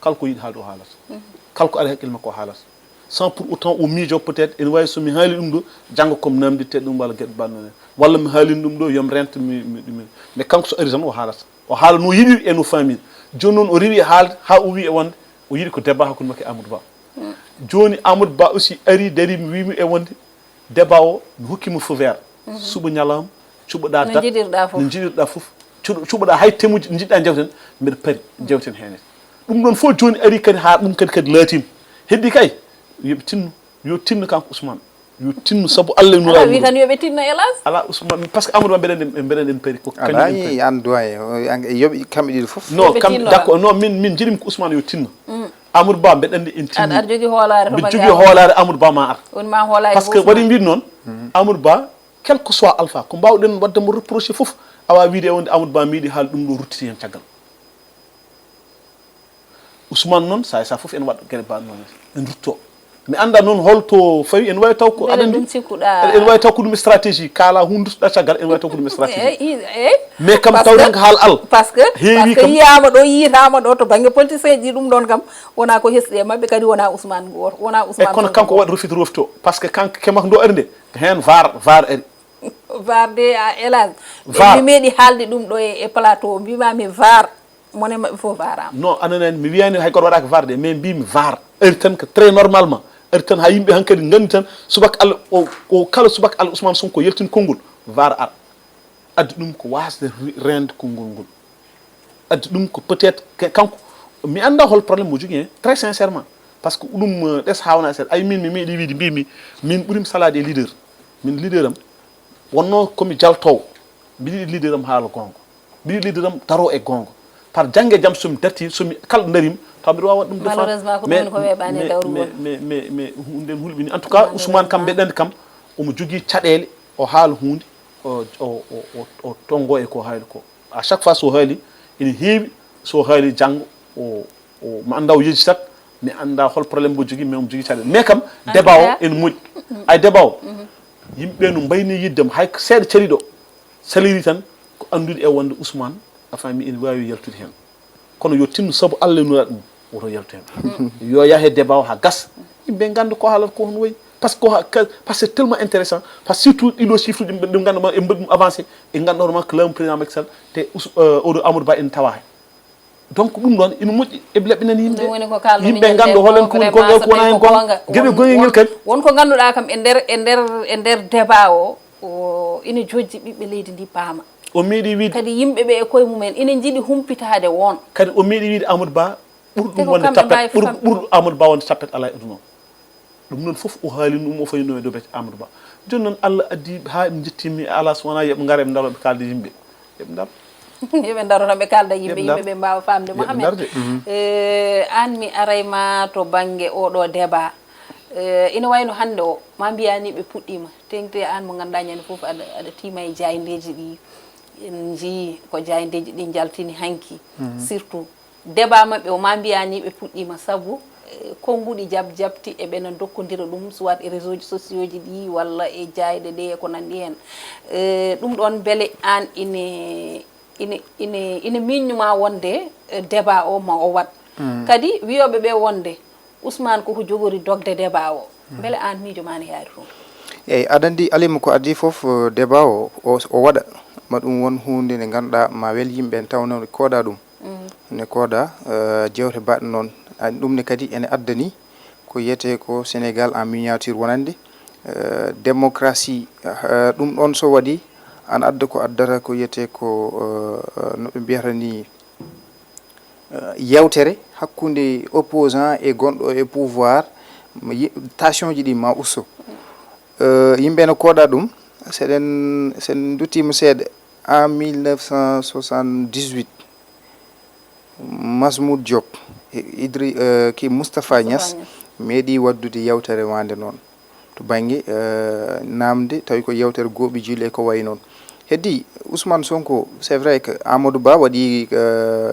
kala ko yiɗi haalde o haalata. Kala ko ari hakkille makko o haalata. Sans pour autant o miijo peut-être, ene waawi so mi haali ɗum ɗo, janngo ko mi namditte ɗum walla geɗe banno en. Walla mi haalin ɗum ɗo, yo mi rento mi, mi, mi. Mais kanko so ari tan o haalata. O haala no yiɗiri e no faamiri. Jooni noon o rewi haalde haa o wi e wonde o yiɗi ko débat hakkunde makko e Amadou Ba. Jooni Amadou Ba aussi ari dari mi wimi e wonde débat o mi hokkima feu vert. Suba ñalawma, cuɓoɗa No dat, njiɗirɗa fof. No njiɗirɗa fof. Cuɗo-, cuɓoɗa hay temuji ɗi njiɗɗa jewten, mbeɗa pari jewten heen. Ɗum ɗon fof jooni ari kadi haa ɗum kadi, kadi laatima. Heddi kay, yo ɓe tinno, yo tinno kanko Ousmane. Yo tinno sabu Allah e Nulaaɗo Ala wi mum. Tan yo ɓe tinno, hélas. Ala Ousmane, par ce que Amadou Ba mbeɗa en, mbeɗa en pari ko Ala kañum en pari. Yi an doyen, o, an, e yoɓi kamɓe ɗiɗo fof. Non, Yo ɓe kam, tinno d'accord, non, min, min njiɗimi ko Ousmane yo tinno. Amadou Ba mbeɗa anndi en tinni. Aɗa, aɗa jogii hoolaare to Mbeɗa bannge jogii Amadou. Hoolaare Amadou Ba ma ar. Woni ma hoolaare Par ce que ko waɗi Ousmane. Mbiɗ noon, Amadou Ba, quel que soit alpha, ko mbaawɗen waɗde mo reproché fof, awa wiide e wonde Amadou Ba miiɗi haali ɗum ɗo ruttiti heen caggal. Ousmane noon, sa e sa fof ene waɗa gere ba noon en rutto. Mi annda noon holto fawi, ene wawi taw ko Mbele aɗa anndi, ɗum cikkuɗa. Ene wawi taw ko ɗum stratégie, kala hunde duttoɗa caggal, ene wawi taw ko ɗum stratégie. Eyi, eyi. Mais kam Parce que, tawɗen ko haal al. Parce que, Heewi parce que kam. Yiyama ɗo, yiyama ɗo to bangge politicien ji ɗum ɗon kam, wona ko hesɗi e maɓɓe, kadi wona Ousmane goto, wona E Ousmane kono Sonko kanko goto. Waɗi rufit rofto, par ce que kanko kemak ndo ari nde, heen var, var ari. Var de, a, hélas. Var. Mi meeɗi haalde ɗum ɗo e, e plateau, mbimami var. Mone maɓɓe fof vaaraama. Non, a nanani, mi wiyani hay goto waɗaka var de, mais mbimi var. Ari tan ko très normalement. Ari tan ha yimɓe hankadi nganndi tan, subaka Allah, o, o kala subaka Allah Ousmane Sonko yaltin konngol, var ar. Addi ɗum ko wasde re-, rende konngol ngol. Addi ɗum ko peut-être que kanko, mi annda hol problème mo jogii, hein, très sincèrement. Par ce que ɗum, euh, ɗes hawna seeɗa. Ay min, mi meeɗi wiide, mbimi, min ɓurimi salade e leader. Min leader am, wonno komi jaltowo. Mbiɗa yiɗi leader am haala goonga. Mbiɗa yiɗi leader am daro e goonga. Par jannge jam somi darti, somi kala ɗo darima, taw mbiɗa waawi waɗ ɗum défendre. Malheureusement, ko Mais, ɗum woni ko weeɓaani e mais, dawrugol. Mais, mais, mais, mais, hu-, nden hulɓini. En tout cas, Ousmane kam mbeɗa anndi kam, omo jogii caɗeele, o haala huunde, o, o, o, o, o tonngo e ko haali ko. À chaque fois so haali, ene heewi, so haali janngo, o, o, mi annda o yejjitat, mi annda hol problème mo jogii, mais omo jogii caɗeele. Mais kam, En tout débat o cas, ene moƴƴi. Ay débat o, yimɓe no mbayni yiddema, hay ko seeɗa caliɗo, saliri tan, ko anndude e wonde Ousmane, a faami, ene waawi yaltude heen. Kono yo tinno sabu Allah e Nulaaɗo mum, woto yaltu heen. Yo yah e débat o haa gasa. Yimɓe ngannda ko haalata ko hono wayi. Par ce que ko ha-, ka-, par ce que c'est tellement intéressant. Par ce que surtout ɗiɗo chiffre ɗi ɓe ngannda ma, e mbaɗi ɗum avancé. E ngannda hono ma ko laamu président Macky Sall. Te us-, euh, oɗo Amadou Ba ene tawa heen. Donc ɗum ɗon ene moƴƴi, eɓe laɓɓinani yimɓe. Ɗum woni ko kalɗon Yimɓe ngannda holen ko woni goonga, ko wonaa heen goonga. Geɗe goonga ngel kadi. Won ko ngannduɗaa kam e nder, e nder, e nder débat o, o ina jojji ɓiɓɓe leydi ndi paama. O meeɗi wiide Kadi yimɓe ɓe e koye mumen ina njiɗi humpitaade won. Kadi o meeɗi wiide Amadou Ba ɓurɗo Te ɗum ko wonde kamɓe tappet, mbaawi ɓur-, fof kam. Ɓurɗo Amadou Ba wonde tappet alaa e aduna o. Ɗum noon fof o haalino ɗum, o fayno e dow becce Amadou Ba. Jooni noon Allah addi haa en njettiimi, ala so wonaa yo ɓe ngar, eɓe ndaro, ɓe kaalda yimɓe. Eɓe ndaro. Yo ɓe ndaro tan ɓe kaalda yimɓe, Eɓe ndaro. Yimɓe ɓe mbaawa faamde. Eɓe Mohamed, ndaro de. Mhm. Eh, aan mi aray ma to bannge oɗo débat. Eh, ina wayno hannde o, ma mbiyaa ni ɓe puɗɗiima. Teeŋti aan mo ngannduɗaa ñande fof aɗa, aɗa tiima e jaayndeeji ɗi. En njii ko jaayndeeji ɗi njaltini hanki. Mhm. Surtout débat maɓɓe o, ma mbiyaa ni ɓe puɗɗiima, sabu, eh, konnguɗi jab-, jabti eɓena ndokkondira ɗum, soit e réseau ji sociaux ji ɗi, walla e jaayɗe ɗe, e ko nanndi heen. Eh, ɗum ɗoon, mbele aan ine, ine, ine, ine miiñnuma wonde, eh, débat o ma o waɗ? Mm. Kadi wiyooɓe ɓe wonde Ousmane koko jogori dogde débat o. Mm. Mbele aan miijo ma ne yaari toon? Eyi, aɗa anndi, Alima, ko adii fof, eh, débat o, o, o waɗa, ma ɗum won huunde nde ngannduɗaa ma wel yimɓe ɓen, tawnoo ne kooda ɗum. Ne kooda, eh, jewte baɗɗe noon. An ɗum ne kadi ene addani ko yiyetee ko Sénégal en miniature wonande, eh, démocratie, eh, ɗum ɗoon so waɗi, an adda ko addata ko yiyetee ko, eh, eh, no ɓe mbiyata ni, eh, yewtere hakkunde opposant e gonɗo e pouvoir, ma yi-, tension ji ɗi ma usto. Eh, yimɓe no kooda ɗum, seɗen, sen duttiima seeɗa, en mille neuf cent soixante-dix-huit, Masmoud Diop, e Idri-, eh, ki Moustapha Niass, meeɗi waɗdude yewtere wande noon to bannge, eh, namde, tawi ko yewtere gooɓi jilli e ko wayi noon. Heddi Ousmane Sonko, c'est vrai que Amadou Ba waɗi, eh,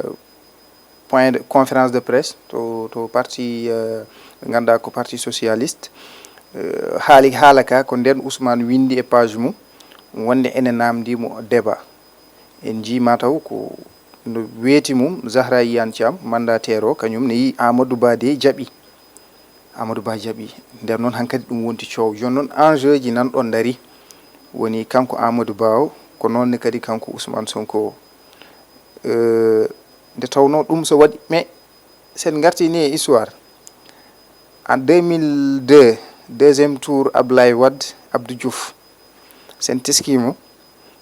point de, conférence de presse to, to parti, eh, ɓe ngannduɗaa ko Parti Socialiste. Eh, haali haala ka, ko ndeen Ousmane winndi e page mum wonde ene namndi mo débat. En njii mataw ko no weeti mum, Zahra Iyane Thiam, mandataire o, kañum ne yii Amadou Ba de jaɓi. Amadou Ba jaɓi. Nder noon hankadi ɗum wonti coow. Jooni noon enjeu ji nan ɗon ndari. Woni kanko Amadou Ba o, ko noon ne kadi kanko Ousmane Sonko o. Eh, nde tawnoo ɗum so waɗi, mais sen ngartii ni e histoire, en deux mille deux, deuxième tour, Ablaye Wade, Abdou Diouf. Sen teskii mo,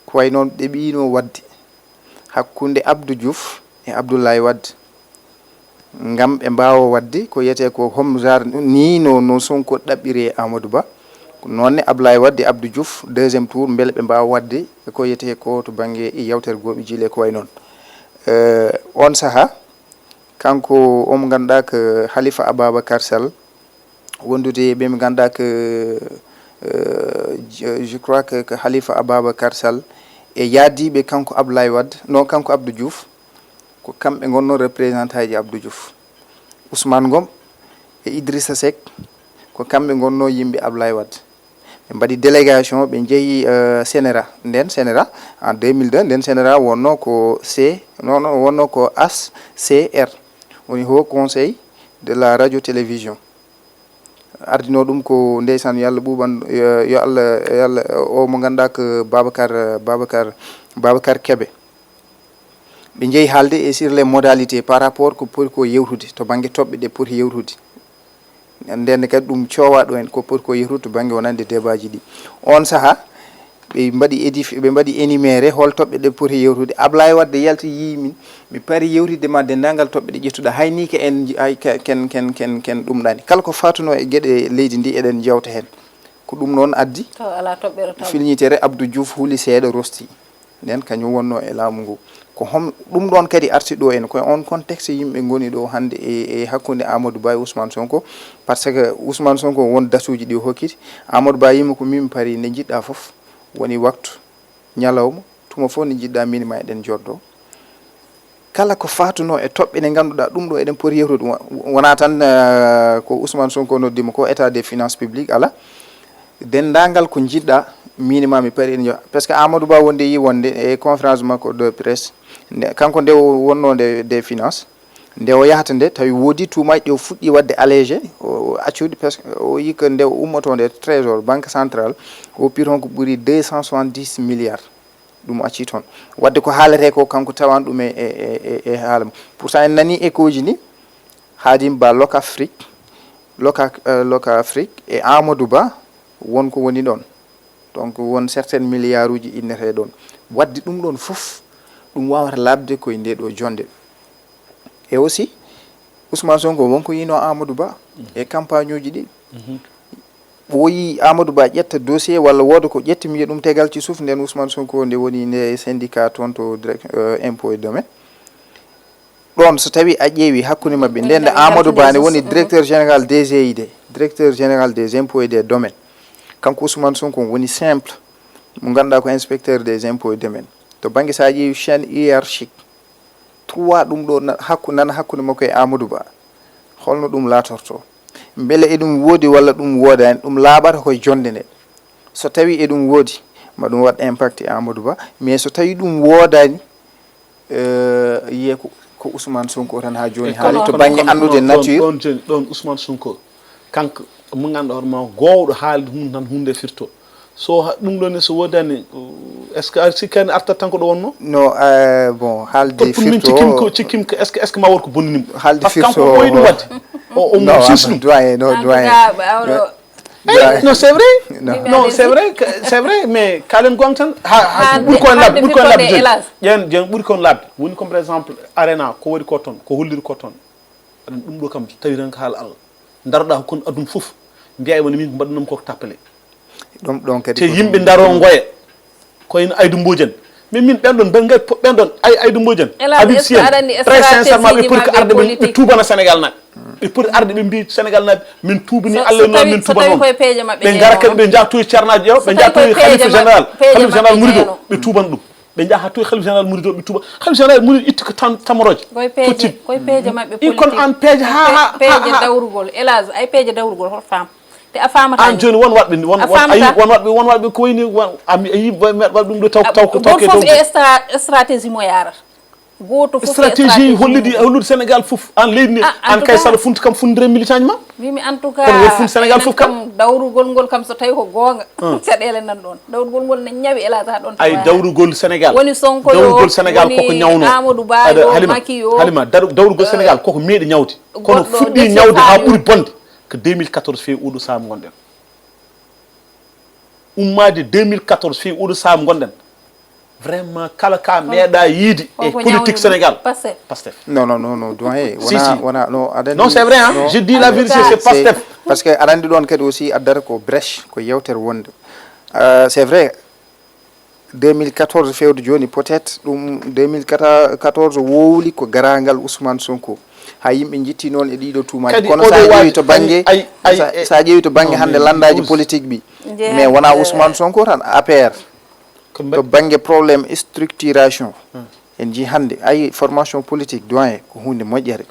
ko wayi noon ɗeɓiino waɗde hakkunde Abdou Diouf e Abdoulaye Wade, ngam ɓe mbaawa waɗde ko yiyetee ko home genre ni no, no Sonko ɗaɓɓiri e Amadou Ba. Ko noon ne Ablaye Wade e Abdou Diouf, deuxième tour, mbele ɓe mbaawa waɗde ko yiyetee ko to bannge yewtere gooɓi jilli e ko wayi noon. Eh, oon sahaa, kanko o mo ngannduɗaa ko Khalifa Ababacar Sall, wondude e ɓe ɓe ngannduɗaa ko, eh, je, je crois que, que Khalifa Ababacar Sall e yaadiiɓe kanko Ablaye Wade, non, kanko Abdou Diouf, ko kamɓe ngonnoo représentant ji Abdou Diouf. Ousmane Ngom e Idrissa Seck, ko kamɓe ngonnoo yimɓe Ablaye Wade. Ɓe mbaɗi délégation, ɓe njehi, eh, CNRA. Nden CNRA, en deux mille deux, nden CNRA wonnoo ko C, non, non, wonnoo ko H C R, woni Haut Conseil de la Radio Télévision. Ardinoo ɗum ko, ndeysaan, yo Allah ɓuuɓan, yo, yo Allah, yo Allah, o mo ngannduɗaa ko Babacar, Babacar, Babacar Kebe. Ɓe njehi haalde e sur les modalités par rapport ko poti ko yewtude to bannge toɓɓe ɗe poti yewtude. Nden kadi ɗum coowaa ɗo en ko poti ko yewtude to bannge wonande débat ji ɗi. Oon sahaa, ɓe mbaɗi édif-, ɓe mbaɗi énuméré hol toɓɓe ɗe poti yewtude. Ablaye Wade yalti yii min, mi pari yewtidde ma denndaangal toɓɓe ɗe ƴettuɗaa. Hay ni ke en nji-, hay ke-, ken, ken, ken, ken ɗum ɗaani. Kala ko faatunoo e geɗe leydi ndi eɗen jewta heen. Ko ɗum noon addi. Taw alaa toɓɓere taw. Filñitere Abdou Diouf huli seeɗa rosti. Nden kañum wonnoo e laamu ngu. Ko hom-, ɗum ɗoon kadi arti ɗo en, ko e on contexte yimɓe ngoni ɗo hannde e, e hakkunde Amadou Ba e Ousmane Sonko, par ce que Ousmane Sonko won datuuji ɗi o hokkiti. Amadou Ba yimmi ko min pari nde njiɗɗaa fof, woni waktu, ñalawma, tuma fof nde njiɗɗaa min ma eɗen jooɗo. Kala ko faatunoo e toɓɓe ɗe ngannduɗaa ɗum ɗo eɗen poti yewtude, wo-, wonaa tan, eh, ko Ousmane Sonko noddi mo ko état des finances publiques, ala. Denndaangal ko njiɗɗaa, min ma mi pari en yo-, par ce que Amadou Ba wonde yi wonde e conférence makko de presse, nde, kanko nde o wonnoo nde, des finances, nde o yahata nde, tawi woodi tuumaaji ɗi o fuɗɗi waɗde allégé, o, o accude, par ce que o yi ko nde o ummotoo nde trésor, banque centrale, o woppii toon ko ɓuri deux cent soixante-dix milliards. Ɗum o accii toon. Waɗde ko haaletee ko, kanko tawani ɗum e, e, e, e, e haala mum. Pourtant en nanii écho ji ni, Khadim Ba, Locafrique, Loca, euh, Locafrique e Amadou Ba won ko woni ɗoon. Donc won certaines milliards uji innetee ɗoon. Waɗde ɗum ɗoon fof, ɗum waawata laaɓde ko e ndee ɗoo jonnde. Et aussi, Ousmane Sonko won ko yino Amadou Ba e campagne uji ɗi. O yi Amadou Ba ƴetta dossier walla wooda ko ƴetti, mi wiya ɗum tegal ci suuf, nden Ousmane Sonko nde woni nde syndicat toon to direct, euh, impôt et domaine. Ɗoon so tawi a ƴeewi hakkunde maɓɓe, nden nde Amadou Ba ne woni directeur général D G I D, directeur général des impôts et des domaines. Kanko Ousmane Sonko woni simple, mo ngannduɗaa ko inspecteur des impôts et domaines. To bannge so a ƴeewi chaîne hiérarchique, trois ɗum ɗo na-, hakku-, nana hakkunde makko e Amadou Ba. Holno ɗum laatorto? Mbele eɗum woodi walla ɗum woodaani? Ɗum laaɓata koye jonnde nde. So tawi eɗum woodi, ma ɗum waɗ impact e Amadou Ba. Mais so tawi ɗum woodaani, eh, yiye ko, ko Ousmane Sonko tan haa jooni haali to bannge anndude nature. Ɗon, ɗon, ɗon Ousmane Sonko, kanko mo ngannduɗaa hoore ma, gowɗo haalde hum-, tan huunde firto. So ha- ɗum ɗo ne so woodani, est ce que a sikkani artat tan ko ɗo wonno? No, euh, bon, haalde Pour min firto cikkim o, ko, cikkim ko, est ce que, est ce que ma wor ko bonnini mo? Haalde Parce que kanko firto o ɓooyi ɗum o. Wadde. O o No, sisnu. Doyen, no, En tout Doyen. cas, awɗo Eh, non, c'est vrai. Non. Non, c'est vrai que c'est vrai, mais kalen gom tan. Ha ha Haalde- ɓuri ko en haalde laabi, ɓuri ko en firtonde, laabi joni. hélas. Ƴen ƴen ɓuri ko en laabi. Woni comme par exemple arena ko waɗi ko toon, ko holliri ko toon. Aɗa ɗum ɗo kam tawi tan ko haala Allah. Ndaroɗa ko kon aduna fof. Mbiya e woni min ko mbaɗanam ko tappale. Ɗum ɗon kadi Te ko yimɓe ɗum- ndaro ngoya. Ko ene Aïda Mbodj en. Mais min ɓen ɗon ɓen gay ɓen ɗon ay Aïda Mbodj en. Hélas, Habib est-ce Sy que en. aɗa anndi Très sincèrement ɓe stratégie poti ko maɓɓe arde ɓe ɓe politique? Tuubana Sénégal naaɓe. Ɓe poti arde ɓe mbi Sénégal naaɓe min tuubani So- Allah so e noon tawi- min so tuuban tawi on. koye peeje maɓɓe Ɓe jeeyano ngara kadi on. Ɓe njaha to e ceernaaji ƴeew So ɓe tawi njaha to e koye peeje halifa maɓɓe- général. peeje Halifa général maɓɓe Murido jeeyano. Ɓe tuuban ɗum. Ɓe njaha to e halifa général Murido ɓe tuuba. Halifa général Murido itti ko tan tamorooje. Koye peeje koye peeje maɓɓe I kon an peeje ha ha peeje dawrugol, hélas, ay peeje dawrugol hol faam te a faamata an joni won waɗɓe won won ayi won waɗɓe won waɗɓe ko wayni won ami ayi waɗ ɗum ɗo taw taw ko taw goto ke fof taw. E stra- stratégie mo yarata goto fof e Stratégie holliɗi hollude Sénégal fof an leydi ni. An kay sala funti kam funde militant ma. Mimi en tout cas Kono won funde Sénégal fof kam. Kam dawrugol ngol kam so tawi ko goonga caɗele nan ɗon dawrugol ngol ne ñawi, hélas, ha ɗon. Ay dawrugol Sénégal Woni Sonko dawrugol Sénégal koko ñawno. Amadou Ba Aɗa- yo Halima Macky yo Halima daru- dawrugol Sénégal koko meeɗi ñawde. Kono goɗɗo fuɗɗi Déthié ñawde ha Fall yo. Ɓuri bonde ko deux mille quatorze fewi oɗo saamu gonɗen. Ummaade deux mille quatorze fewi oɗo saamu gonɗen. Vraiment kala ka meeɗa yiide e Koko politique ñawni Sénégal. Pastef. Pastef. Non, non, non, non, Doyen. Si, Wona si. wona no aɗa Non, c'est vrai, hein? Non. Je dis la vérité, c'est Pastef. Parce que aɗa anndi ɗon kadi aussi addata ko brèche, ko yewtere wonde. Euh, c'est vrai. Deux mille quatorze fewde jooni peut-être ɗum deux mille quatorze wowli ko garagal Ousmane Sonko. Ha yimɓe jitti noon e ɗiɗo tuumaaji. Kono sa ƴeewi to bangge sa ƴeewi to bangge hannde lanndaaji politique bi. Mais wona Ousmane Sonko tan, A P R. To bangge problème structuration. En jii hannde ay formation politique, Doyen, ko huunde moƴƴere.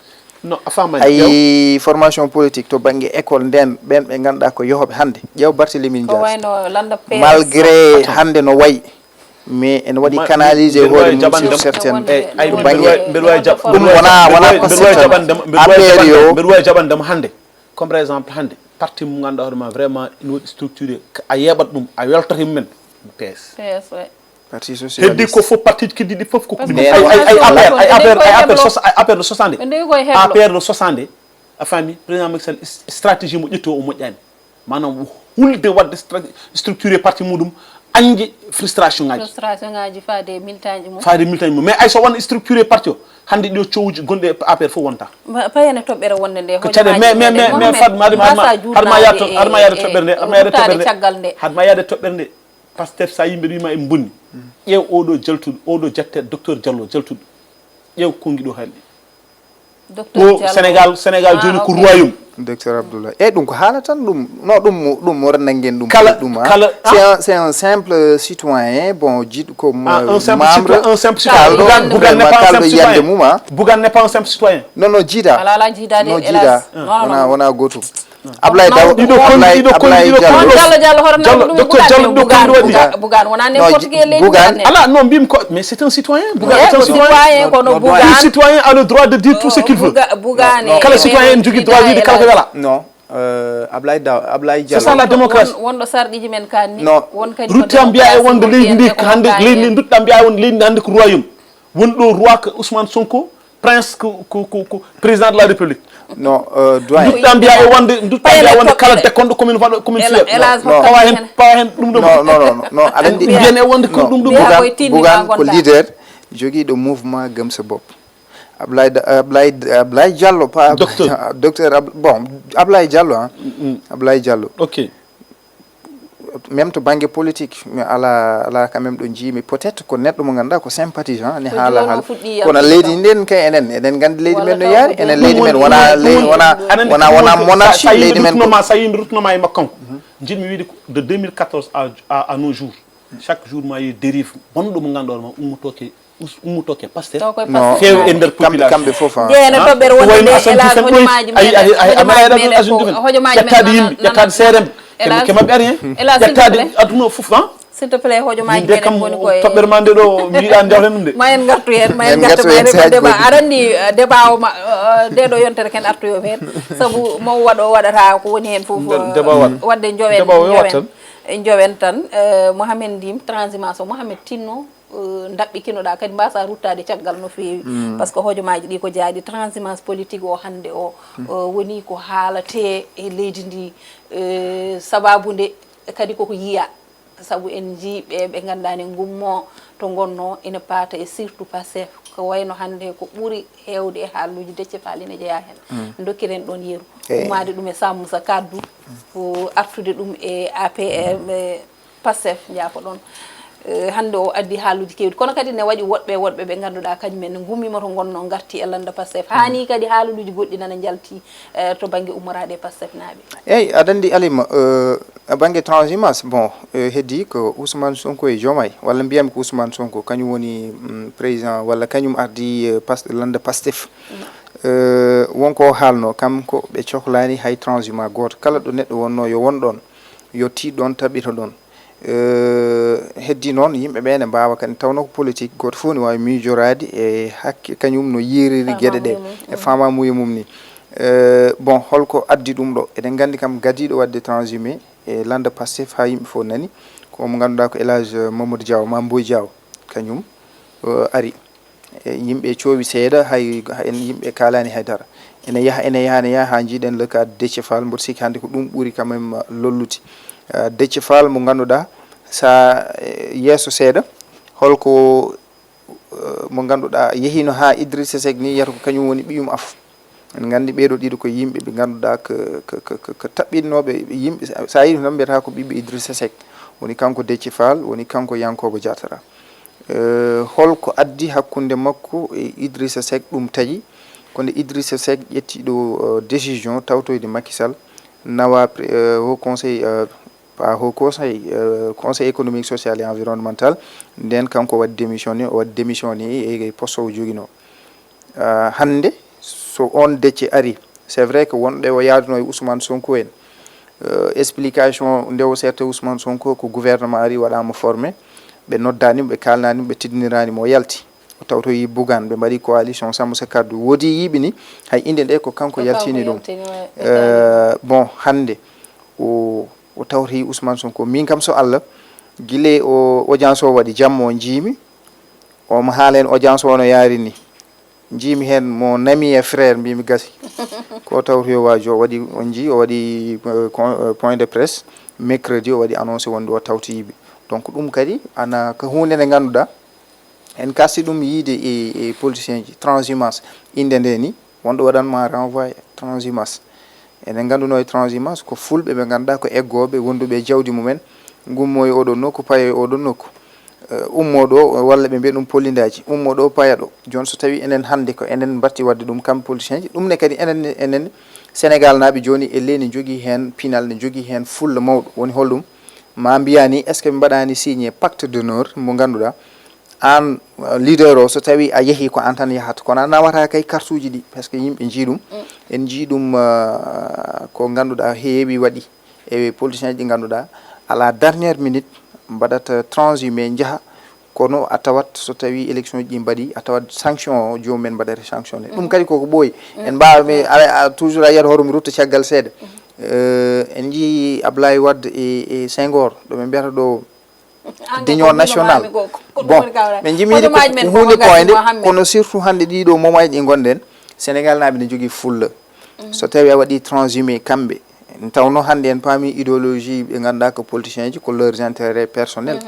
No a faama Ay formation politique to bangge école nden ɓen ɓe ngannduɗaa ko yohoɓe hannde. Ƴeew Barthélémy Dias. Malgré hannde no wayi mais ene waɗi canalisé hoore mum sur certaines. Mbeɗa wawi jaɓandema hannde. Comme par exemple hannde, parti mo ganduɗa hoore ma vraiment ina waɗi structuré, a yeɓat ɗum, a weltata e mumen. P S. Parti Heddi socialiste. Ko fof parti ji keddiɗi fof ko Parce kumbi que ay ay ay Ousmane APR Sonko ay nde APR koye ay APR heblo. sos- ay APR no sosande. Ɓe ndewi koye heblo. APR no sosande. A faami, président Macky Sall s- stratégie mo ƴetti o moƴƴani. Maanaam hulde wadde stra- structuré parti muɗum, añde frustration ngaji. Frustration ngaji faade e militaji mum. Faade militaji mum mais ay so won structuré parti o hannde ɗo cowuji gonɗi e APR fof wonta. Payene toɓɓere wonde nde Ko caɗe mais mais mais mais fadma adama adama adama yaade to adama yaade toɓɓere nde adama yaade toɓɓere nde caggal nde. Hadma yaade toɓɓere nde. Pastef sa yimɓe wima en bonni. Ƴeew oɗo jaltuɗo oɗo jette docteur Diallo jaltuɗo. Ƴeew kongi ɗo haalɗi. Docteur Diallo. Sénégal Sénégal joni ko royaume. Docteur Abdoulaye, e ɗum ko haala tan ɗum. No ɗum ɗum mo renangen ɗum Kala- ɗum kala- c'est un, c'est un simple citoyen, bon, jiɗ ko Ah, un simple membre citoyen, un simple citoyen. Bougane, Bougane n'est pas un kalɗo simple yiyande citoyen. Mum a Bougane n'est pas un simple citoyen. Non non jiida. Ala ala jiidade No hélas. Jiida. Non non Wona non. Wona gotum. Ablaye Daw Ɗiɗo kon- Ablaye ɗiɗo kon- Ablaye ɗiɗo kon- Diallo. Diallo Diallo hoore nan Diallo ɗum docteur Diallo ɗiɗo kon Bugaan ɗo waɗi. Bugaan Bugaan wona Non, n'importe ji- quel leydi Bugaan. Bugaan. Ala non mbimi ko mais c'est un citoyen. Bougane Eh, c'est un ko citoyen. Citoyen kono Tout Bugaan. Citoyen a le droit de dire tout ce qu'il veut. Bugaan Kala citoyen ene jogii droit wiide kala ko wela. Non. Euh, Ablaye Daw Ablaye C'est ça Diallo. La démocratie. Wonɗo sarɗiji men kan ni. Non. Won kadi Rutte mbiya e wonde leydi ndi ko hannde leydi ndi dutɗa mbiya e wonde leydi ndi hannde ko royaume. Woni ɗo roi ko Ousmane Sonko, prince ko ko ko ko président de la République. Non, euh, Doyen. Dutɗa mbiya e wonde dutɗa mbiya e wonde kala dekkonɗo commune waɗo commune fier. Pawa hen pawa hen ɗum ɗo. Non non non non aɗa anndi. Mbiyen e wonde ko ɗum ɗum. Mbiya Bougane koye tinni Bougane ma ko gonɗa. Leader, jogiiɗo mouvement Gëm sa bopp. Ablaye Da- Ablaye Ablaye Diallo pa Docteur. Docteur Ab- bon, Ablaye Diallo hein. Ablaye Diallo. Ok. Même to bangge politique mi ala ala quand même ɗo jiimi peut-être ko neɗɗo mo ganduɗa ko sympathisant ne haala haala. Kono leydi nden kay enen eɗen gandi leydi men no yaari enen leydi men wona leydi wona wona wona monarchie leydi men ko. Sa yimɓe rutnoma sa yimɓe rutnoma e makko kanko. Jiɗmi wiide de deux mille quatorze à, à, à nos jours, chaque jour ma yi dérive bonɗo mo ganduɗa ma ummotoke ummotoke Pastef. Feewi e nder population. Kamɓe fof. Jeena toɓɓere wonde nde elal hojomaaji meɗen hojomaaji meɗen ko hojomaaji meɗen ƴettaade yimɓe ƴettaade seeremɓe. Ke maɓɓe ari hen. Ƴettaade aduna fof. S'il te plaît, hojomaaji meɗen woni koye toɓɓere ma nde ɗo mbiɗa jawten ɗum de. Ma en ngartu hen ma en ngartu ma en ko débat aɗa anndi. Débat o ma nde ɗo yontere ken artoyo heen. Sabu mo waɗo waɗata ko woni heen fof. Wadde jowen jowen. En jowen tan, eh, Mohamed Ndim, transhumance o, Mohamed, tinno, eh, ndaɓɓikinoɗa kadi mbasa ruttade caggal no feewi. Par ce que hojomaaji ɗi ko jaaɗi, transhumance politique o hannde o, eh, woni ko haalate e leydi ndi, eh, sababu nde kadi koko yiya. Sabu en njii ɓe, ɓe ngannduɗaa ne ngummo to ngonno ina paata e surtout Pastef, ko wayno hannde ko ɓuri heewde e haaluuji Déthié Fall ina jeyaa heen. Ndokkiren ɗoon yeru. Ummaade ɗum e Sam Moussa Kaddu, ko artude ɗum e A P M, e Pastef, njaafo ɗoon. Eh, hannde o addi haaluuji keewɗi. Kono kadi ne waɗi woɗɓe, woɗɓe ɓe ngannduɗaa kañum en ne ngummiima to ngonno ngarti e lannda Pastef. Haa nii kadi haaluuji goɗɗi nana njalti, eh, to bannge ummoraade e Pastef naaɓe. Eeyi, aɗa anndi Alima, eh, e bannge transhumance, bon, eh, heddi ko Ousmane Sonko e Diomaye, walla mbiyami ko Ousmane Sonko, kañum woni, mm, président, walla kañum ardi, eh, Pas-, lannda Pastef. Eh, won ko o haalno, kam ko ɓe cohlaani hay transhumant gooto. Kala ɗo neɗɗo wonno yo won ɗoon, yo tiiɗ ɗoon, taɓito ɗoon. Eh, heddi noon, yimɓe ɓe ne mbaawa kadi, tawnoo ko politique, gooto fof ne waawi miijoraade e hakke, kañum no yiiriri geɗe ɗe, e faamamuye mum ni. Eh, bon, holko addi ɗum ɗo? Eɗen nganndi kam gadiiɗo waɗde transhumé e lannda Pastef haa yimɓe fof nani, ko mo ngannduɗaa ko El Hadj Mamadou Diaw, Mame Boye Diaw, kañum, eh, ari. E yimɓe coowi seeɗa, hay, hay en yimɓe kaalaani hay dara. Ene yaha, ene yaha, ene yaha, haa njiiɗen le cas Déthié Fall, mboɗo sikki hannde ko ɗum ɓuri quand même lollude. Eh, Déthié Fall mo ngannduɗaa, sa, eh, yeeso seeɗa, holko, eh, mo ngannduɗaa yehiino haa Idrissa Seck ni, wiyata ko kañum woni ɓiyum af. En nganndi ɓeeɗo ɗiɗo ko yimɓe ɓe ngannduɗaa ko, ko, ko, ko, ko taɓɓinnooɓe yimɓe, sa, sa yii tan mbiyata ko ɓiɓɓe Idrissa Seck. Woni kanko Déthié Fall, woni kanko Yankhoba Diattara. Eh, holko addi hakkunde makko e Idrissa Seck ɗum taƴi? Ko nde Idrissa Seck ƴetti ɗo, eh, décision tawtoyde Macky Sall, nawa pre-, eh, Haut Conseil, eh, pas Haut Conseil, eh, Conseil économique, social et environnemental, nden kanko waɗi démissionné, o waɗi démissionné e, e poste o joginoo. Ah, hannde, so oon Déthié ari, c'est vrai que wonɓe o yaaduno e Ousmane Sonko en, eh, explication nde o serti Ousmane Sonko ko gouvernement ari waɗaama formé, ɓe noddaani mo, ɓe kaalnaani mo, ɓe teddiniraani mo, o yalti. O tawtoyi Bougane, ɓe mbaɗi coalition Sàmm Sa Kàddu. Woodi yiɓini, hay innde nde ko kanko yaltini ɗum. Eh, bon, hannde, o, o tawtoyi Ousmane Sonko. Min kam so Allah, gila o audience o waɗi, jamma o njiimi, o mo haala en audience o no yaari ni. Njiimi heen mon ami et frère, mbimi gasi. Ko tawtoyo waajo, o waɗi, on njii, o waɗi, eh, con-, eh, point de presse mercredi, o waɗi annoncé wonde o tawtoyiiɓe. Donc ɗum kadi ana ko huunde nde ngannduɗaa, en kasti ɗum yiide e, e politicien ji, transhumance, innde nde ni, wonɗo waɗan ma renvoyé, transhumance. Enen ngannduno e transhumance ko fulɓe ɓe ngannduɗaa ko eggooɓe, wonduɓe e jawdi mumen, ngummo e oɗon nokku, payo e oɗon nokku. Eh, ummo ɗo, walla ɓe mbiya ɗum pollindaji, ummo ɗo, paya ɗo. Jooni so tawi enen hannde ko enen mbatti waɗde ɗum, kamɓe politicien ji, ɗum ne kadi enen, enen Sénégal naaɓe jooni e leydi ne jogii heen pinal, ne jogii heen fulla mawɗo. Woni holɗum? Ma mbiya ni, est-ce que ɓe mbaɗaani signé pacte d'honneur mo ngannduɗaa aan, uh, leader o, so tawi a yehi ko aan tan yahata, kono a nawata kay kartuuji ɗi, parce que yimɓe njii ɗum. En njii ɗum, uh, ko ngannduɗaa heewi waɗi e politicien ji ɗi ngannduɗaa à la dernière minute mbaɗata transhumé, njaha, kono a tawat so tawi élection ji ɗi mbaɗi, a tawat sanction o, joomum en mbaɗata sanctionné. Ɗum kadi koko ɓooyi. En mbaawa, mais a, a, toujours a yiyat hoore mum rutta caggal seeɗa. Euh, en njii Ablaye Wade e, e Senghor, ɗo ɓe mbiyata ɗo, Engrais d'union ko ɗum no nationale. Mbaawmi ko, ko ɗum. Bon, woni kawral. Min njimiiri ko hojomaaji men ko huunde gasi koyde, Mohamed. Kono surtout hannde ɗiɗo moment ji ɗi ngonɗen, Sénégal naaɓe ne njogii fulla. So tawi a waɗi transhumé kamɓe, en tawno hannde en paami idéologie ɓe ngannduɗaa ko politiciens ji, ko leurs intérêts personnels.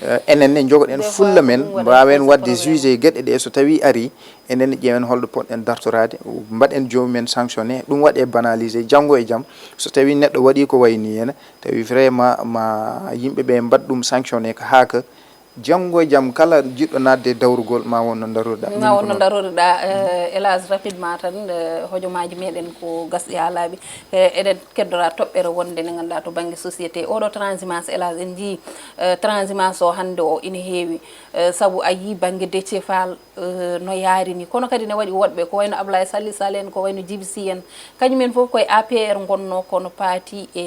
Euh, enen ne njogoɗen fulla men, mbaawen waɗde jugé geɗe ɗe so tawi ari, enen ne ƴeewen holɗo poɗɗen dartoraade, mbaɗen joomum en sanctionné, ɗum waɗe banalisé, janngo e jam, so tawi neɗɗo waɗi ko wayi ni heen, tawi vraiment ma yimɓe ɓe mbaɗ ɗum sanctionné ko haa ka janngo e jam kala jiɗɗo naatde e dawrugol ma won no daroruɗaa. Ma won no daroruɗaa, eh, hélas, rapidement tan, eh, hojomaaji meɗen ko gasɗi haa laaɓi. Eh, eɗen keddora toɓɓere wonde nde ngannduɗaa to bannge société. Oɗo transhumance, hélas, en njii, eh, transhumance o hannde o ina heewi. Eh, sabu a yii bannge Déthié Fall, eh, no yaari ni. Kono kadi ne waɗi woɗɓe, ko wayno Ablaye Sall Sall en, ko wayno Djiby Sy en. Kañum en fof koye A P R ngonnoo, kono paati e,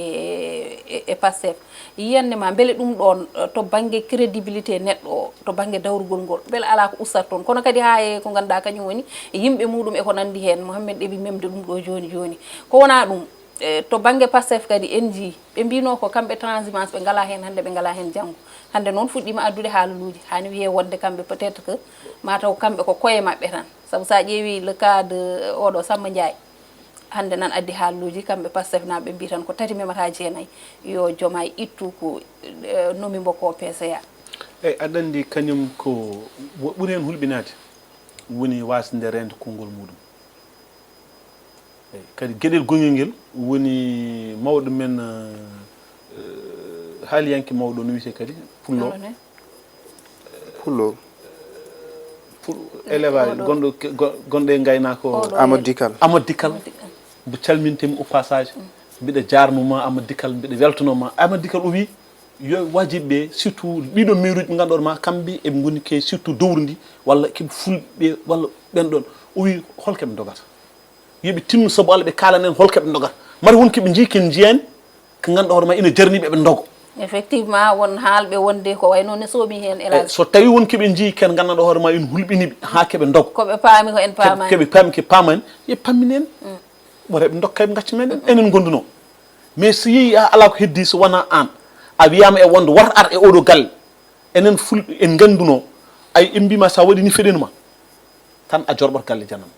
e, e Pastef. Yiyannde ma, mbele ɗum ɗoon, eh, to bannge crédibilité neɗɗo o, to bannge dawrugol ngol, mbele alaa ko ustata toon? Kono kadi haa e ko ngannduɗaa kañum woni yimɓe muɗum e ko nanndi heen, Mohamed ɗeɓi memde ɗum ɗo jooni jooni. Ko wonaa ɗum, E, to bannge Pastef kadi, en njii, ɓe mbino ko kamɓe transhumance, ɓe ngala heen hannde, ɓe ngala heen janngo. Hannde noon fuɗɗiima addude haaluuji, haani wiyee wonde kamɓe peut-être que mataw kamɓe ko koye maɓɓe tan. Sabu so a ƴeewi le cas de oɗo Samba Ndiaye, hannde nan addi haaluuji, kamɓe Pastef naaɓe ɓe mbii tan ko tati memata jeenayi, yo Diomaye ittu ko, e, nomi mbo ko P C A. Eyi, aɗa anndi kañum ko wo-, ɓuri heen hulɓinaade woni waasde reende konngol muuɗum. Eyi, kadi geɗel gongel ngel woni mawɗo men, eh, haaliyanke mawɗo no wiyetee kadi Pullo. Pullo. Pul-, élevage gonɗo, go-, gonɗo e ngaynaako. Amadou Dikal. Amadou Dikal. Mbo calmintemi au passage. Mbiɗa jaarnoo ma Amadou Dikal, mbiɗa weltanoo ma. Amadou Dikal o wi, yo wajiɓe, surtout ɗiɗo mairuuji ɓe ngannduɗaa ma, kamɓe eɓe ngoni ke surtout dowri ndi, walla keɓe fulɓe, walla ɓen ɗon. O wi, holko ɓe ndogata? Yo ɓe tinno sabu Allah, ɓe kaalana en holko ɓe ndogata. Mari won keɓe njii, ken njiyaani, ko ngannduɗaa hoore ma ina jarni ɓe, ɓe ndogo. Effectivement, won haalɓe wonde ko wayno ne soomi heen, eh, hélas. So tawi won keɓe njii, ken ngannduɗaa hoore ma ina hulɓini ɓe, haa keɓe ndogo. Ko ɓe paami ko en paamaani. Keɓe paami ke paamaani, yo pamminen. Ɓore ɓe ndokka ɓe ngacca men, enen gonduno. Mais so yehi haa alaa ko heddi, so wonaa aan, a wiyaama e wonde war ar e oɗo galle. Enen fulɓe en ngannduno, ay, en mbiima sa waɗi ni feɗenu ma, tan a jorɓat galle janam.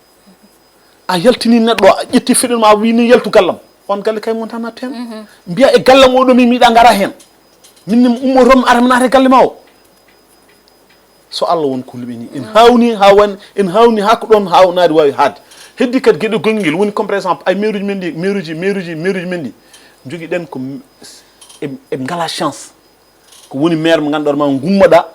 A yaltini neɗɗo, a ƴetti feɗenu ma, a wi ni yaltu gallam. On galle kay mon tan natta heen. Mbiya e gallam oɗo mi miɗa ngara heen. Min ni ummoto mi ara mi naata e galle ma o. So Allah won ko luɓini. En hawni, hawan, en hawni haa ko ɗon hawnaade waawi haade. Heddi kadi geɗe gonngel woni comme par exemple ay mairuuji men ɗi, mairuuji, mairuuji, mairuuji men ɗi. Njogiɗen ko m-, e, e ngala chance. Ko woni maire mo ngannduɗaa ma ngummoɗaa,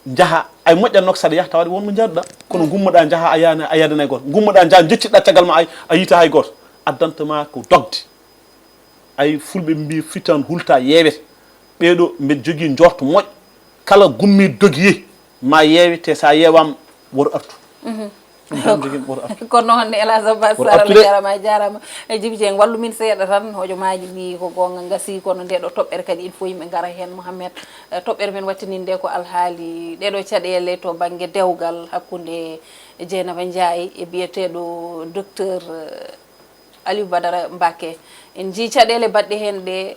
njaha, ay moƴƴatnoo ko saɗa yaha tawaade won mo njaaduɗaa. Kono ngummoɗaa njaha a yaana, a yaadana hay gooto. Ngummoɗaa njaha njecciɗaa caggal ma ay, a yiita hay gooto. Addanta ma ko dogde. Ay fulɓe mbi fitan hulta yeewete. Ɓeeɗo mbeɗa jogii njorto moƴƴo. Kala gummiiɗo dogi yehi, ma yeewe, te so a yeewaama, woto artu. Ɗum tan njogii, woto artu. Kono noon, Elhadj Abbas Sall, a jaaraama, a jaaraama. E Jibi Dieng, wallu min seeɗa tan, hojomaaji ɗi ko goonga ngasii, kono nde ɗo toɓɓere kadi, il faut yimɓe ngara heen, Mohamed. Eh, toɓɓere men wattiniinde ko alhaali ɗeɗo caɗeele to bannge dewgal hakkunde Dieynaba Ndiaye e biyeteeɗo docteur, eh, Aliou Badara Mbacké. En njii caɗeele baɗɗe heen ɗe, eh,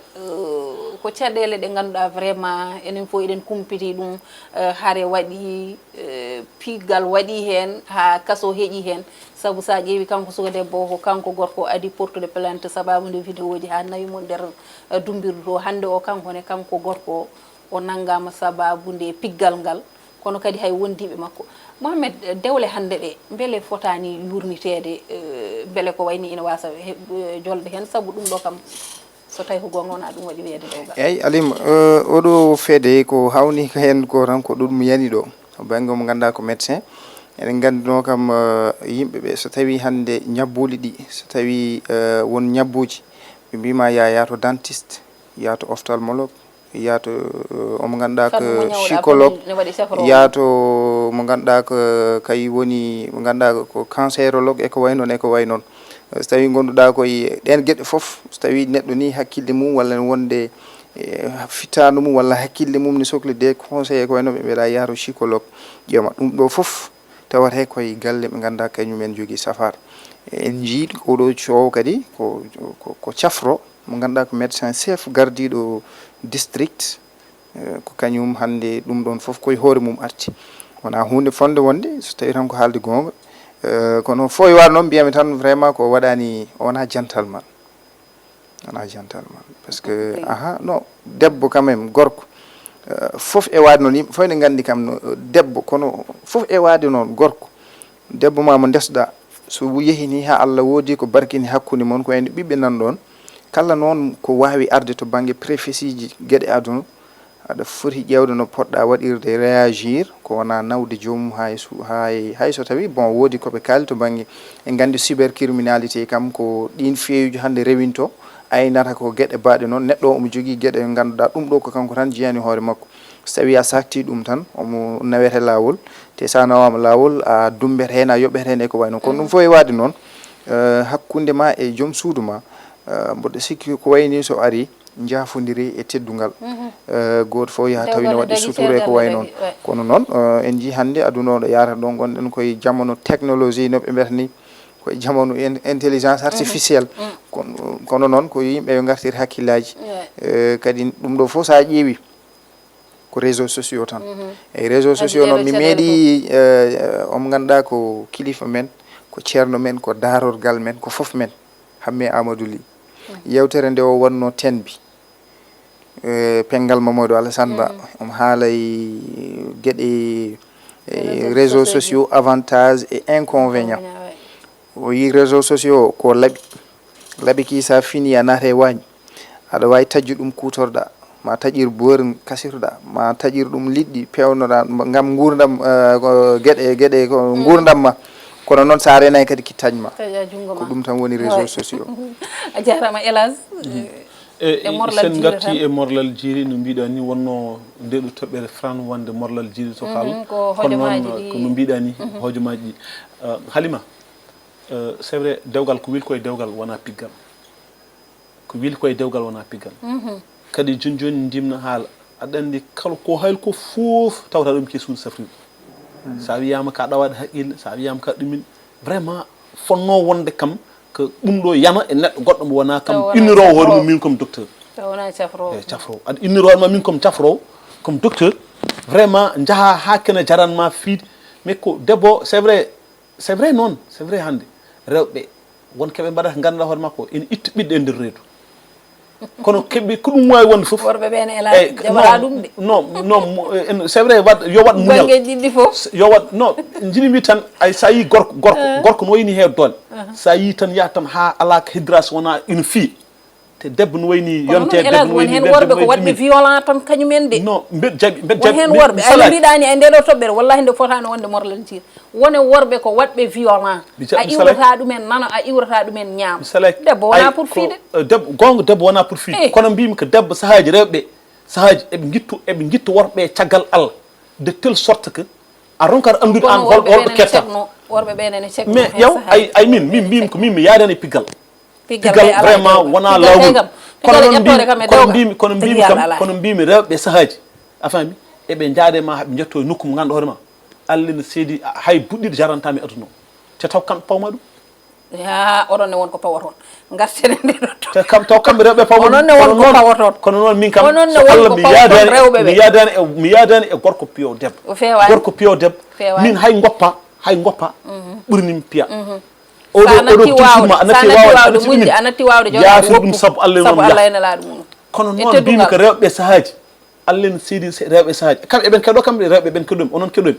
ko caɗeele ɗe ngannduɗaa vraiment enen fof eɗen kumpiti ɗum, eh, hare waɗi, eh, piggal waɗi heen, haa kaso heƴi heen. Sabu so a ƴeewi kanko suka debbo o, ko kanko gorko o adi portude plainte sababu nde vidéo ji haa nawi mo nder, eh, dumbirdu to. Hannde o kanko ne, kanko gorko o, o nanngaama sababu nde piggal ngal. Kono kadi hay wondiiɓe makko. Mohamed, dewle hannde ɗe, mbele fotaani yuurniteede, eh, mbele ko wayni ina waasa he-, eh, jolde heen, sabu ɗum ɗo kam, so tawi ko goonga wonaa ɗum waɗi wiyeede ɗo gaa. Eeyi, Alima, eh, oɗo feede ko hawni ko heen ko tan ko ɗum yani ɗo. Bannge mo ngannduɗaa ko médecin. Eɗen nganndunoo kam, eh, yimɓe ɓe, so tawii hannde ñabbuuli ɗi, so tawii, eh, won ñabbuuji, ɓe mbiima yaa, yaa to dentiste, yaa to ophtalmologue, yaa to, eh, omo ngannduɗaa ko psychologue, yaa to mo ngannduɗaa ko kay woni mo ngannduɗaa ko cancérologue e ko wayi noon, e ko wayi noon. Eh, so tawii ngonnduɗaa koye ɗeen geɗe fof, so tawii neɗɗo nii hakkille mum walla ne wonde, eh, fittaandu mum walla hakkille mum ne sokli des conseils e ko wayi noon, ɓe mbiya yaa to psychologue, ƴeewma ɗum ɗo fof. Tawata ko e galle ɓe ngannduɗaa kañum en njogii safaara. En njii oɗo coowo kadi ko, ko, ko cafro mo ngannduɗaa ko médecin chef gardiiɗo district, eh, ko kañum hannde ɗum ɗoon fof ko e hoore mum arti. Wonaa huunde fotnde wonde, so tawii tan ko haalde goonga. Eh, kono fof e waade noon mbiyami tan vraiment ko waɗaani, o wonaa gentleman. Wonaa gentleman. Parce que, aha, non, debbo quand même, gorko, eh, fof e waade noon, yimɓe fof ene nganndi kam no, eh, debbo, kono fof e waade noon, gorko. Debbo ma mo ndesɗaa, so yehi ni haa Allah woodi ko barkini hakkunde mon, ko wayno ɓiɓɓe nan ɗoon, kala noon ko waawi arde to bannge préfeciji geɗe aduna, aɗa foti ƴeewde no poɗɗaa waɗirde, réagir, ko wonaa nawde joomum hay su-, hay, hay so tawii, bon, woodi ko ɓe kaali to bannge, en nganndi cybercriminalité kam, ko ɗiin feewuji hannde rewinto, aynata ko geɗe baaɗe noon. Neɗɗo o omo jogii geɗe ɗe ngannduɗaa ɗum ɗo ko kanko tan jiyani hoore makko. So tawii a saaktii ɗum tan, omo nawete laawol, te so a nawaama laawol, a dummbete heen, a yoɓete heen e ko wayi noon. Kono ɗum fof e waade noon, eh, hakkunde ma e joom suudu ma, eh, mboɗo sikki ko wayi nii so arii, njaafondiri e teddungal. Eh, gooto fof yaha tawi no waɗi sutura e ko wayi noon. Kono noon, eh, en njii hannde aduna o ɗo yaarata ɗo, ngonɗen koye jamano technologie no ɓe mbiyata ni. Ko e jamanu in- intelligence artificielle. Kono kono noon ko yimɓe yo ngartir hakkillaaji. Eh, kadi ɗum ɗo fof so a ƴeewi ko réseau sociaux tan. E réseau sociaux noon mi meeɗi eh, omo ngannduɗaa ko kilifa men, ko ceerno men, ko daarorgal men, ko fof men, Hamme Amadou Ly. Yewtere nde o wonno tenbi eh, penngal Mamadou Alassane Ba, omo haalay geɗe eh, réseaux sociaux, avantages et inconvénients. O yi réseaux sociaux ko laɓi. Laɓi ki sa fini a naata e waañ. Aɗa waawi taƴƴu ɗum kuutorɗa, ma taƴir boori kasirɗa, ma taƴir ɗum liɗɗi pewnoɗa ngam nguurndam eh, ko geɗe geɗe ko nguurndam ma. Kono noon sa renay kadi ki taƴ ma. Taƴa junngo Ko ma. Ɗum tan woni réseaux sociaux. A jarama, hélas. E E morlal sen jiiri gatti tan. E morlal jiiri no mbiɗa ni wonno nde ɗo toɓɓere fran wonde morlal jiiri to kal. Mhm, ko Kono noon hojomaaji ɗi. Ko no mbiɗa ni hojomaaji ɗi. Ah, Halima, eh, c'est vrai, dewgal ko wil koye dewgal wona piggal. Ko wil koye dewgal wona piggal. Kadi joni joni ndimna haala. Aɗa anndi kala ko hayl ko fof tawata ɗum ke suudu safrirɗo. Sa wiyama ka ɗawaɗe haqqille, sa wiyama ka ɗumin, vraiment fonno wonde kam ko ɗum ɗo yana e neɗɗo goɗɗo mo wona kam Taw wona inniroowo hoore safroowo. Mum min comme docteur. Taw wona cafroowo. Eyi, cafroowo. Aɗa inniroowo ma min comme cafroowo, comme docteur. Vraiment njaha ha kene jaranma fiide. Mais ko debbo, c'est vrai, c'est vrai noon, c'est vrai hannde. Rewɓe won keɓe mbaɗata ngannduɗa hoore makko ene itta ɓiɗɗo e nder reedu. Kono keɓe ko ɗum wawi wonde fof. Worɓe ɓen ela Eyi, jaɓata non, ɗum de. Non, non, mo- eh, en- c'est vrai wat yo wat muñal. Banggueji ɗiɗi fof. Yo wat non, jiɗimi tan ay sa yi gorko gorko gorko no wayni he doole. Sa yi tan yaha tan ha ala ko hidrasi wona ina fiye. Te debbo no wayni Kono yonte ɗum debbo elas no won wayni hen ɓerde worɓe no ko wayni waɗɓe ɗumin. Violent tan kañum en de. Non, mbeɗa jaɓi mbeɗa Won jaɓi hen mbi- worɓe mi ay salay. Mbiɗani e nde ɗo toɓɓere wallahi nde fotani wonde morlal jiiri. Wone worɓe ko waɗɓe violent. Mi ja- A mi salay. Iwrata ɗumen nano, a iwrata ɗumen ñaama. Mi salay. Debbo wona Ay, pour ko- fiide. Eh, debbo goonga debbo wona pour fiide. Eh. Kono mbimi ko debbo sahaaji rewɓe sahaaji eɓe ngittu eɓe ngittu worɓe caggal Allah de telle sorte que a ronkat anndude an Kono holɗo worɓe holɗo ɓen ene ketta. Cekno, worɓe ɓen ene cekno Mais hen yaw sahaaji. Ay ay min min mbimi ko min mi yaadani e piggal. Piggal piggal kay alaa vraiment heewɓe. Wona Piggal kay lawol kam. Kono Piggal noon e ƴettoore mbimi kam e kono dewgal. Mbimi kono mbimi Piggal kam alaa. Kono mbimi rewɓe sahaaji a faami eɓe njaade ma haɓe njetto e nokku mo ganduɗa hoore ma Allah ne seedi hay buɗɗiɗo jarantami aduna o te taw kamɓe pawma ɗum. Ya oɗon ne won ko pawoton. Gartene nde ɗo to. Te kam taw kamɓe rewɓe pawma Onon ne won ko pawoton. Kono noon min kam Onon ne so won Allah ko mi pawoton yaadani rewɓe mi ɓe. Yaadani e mi yaadani e gorko piyo debbo O feewaani. Gorko piyo debbo Feewaani. Min hay goppa hay goppa ɓurni mi piya. Oɗo oɗo toujours ma a natti wawde a natti wawde muñde a natti wawde joɗa yaafir ɗum sabu Allah sabu Allah ene laaɗo mum. Kono noon mbimi ko rewɓe sahaaji Allah ene seedi rewɓe sahaaji kamɓe eɓen keɗo kamɓe rewɓe ɓen keɗomi onon keɗomi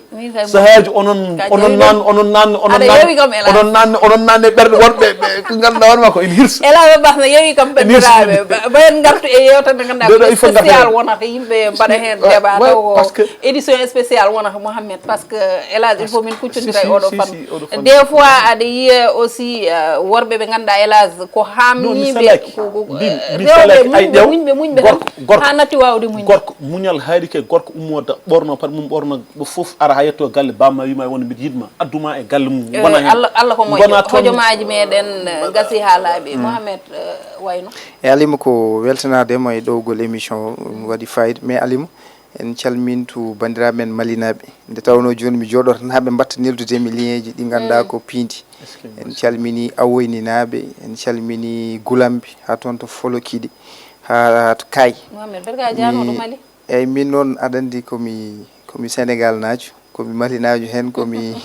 sahaaji onon onon nan onon nan onon nan onon nan onon nan e ɓerɗe worɓe ɓe ko ganduɗa wonma ko ene hirsa ela ɓe mbasno yewi kam bandiraɓe bayen gartu e yewtere nde ganduɗa spécial wonata yimɓe mbaɗa hen débat taw ko édition spécial wonata Mohamed parce que hélas il faut min kuccodira e oɗo fannu des fois aɗa yiya aussi worɓe ɓe ganduɗa hélas ko hamniɓe rewɓe muñɓe muñɓe muñɓe tan ha natti wawde muñde gorko muñal haali ke gorko ummo ɓorno pat mum ɓorno ɗo fof ara ha yetto galle bamma wima wona mbiɗa yiɗma adduma e galle mum wona hen allah ko moƴƴo hojomaji meɗen gasi ha laaɓi Mohamed wayno e alima ko weltanade mo e ɗowgol émission o waɗi fayida mais alima En calmintu banndiraaɓe men malinaaɓe nde tawnoo jooni mi jooɗoto tan haa ɓe mbatta neldude mi lienji ɗi ngannduɗaa ko piindi. En calminii Awoyninaaɓe, en calminii Gulambi haa toon to Folokiɗi haa to Kaay. Mohamed, Berka a jaaraama to Mali. Eeyi, miin noon aɗa anndi ko mi ko mi Senegal naajo, ko mi Mali naajo heen, ko mi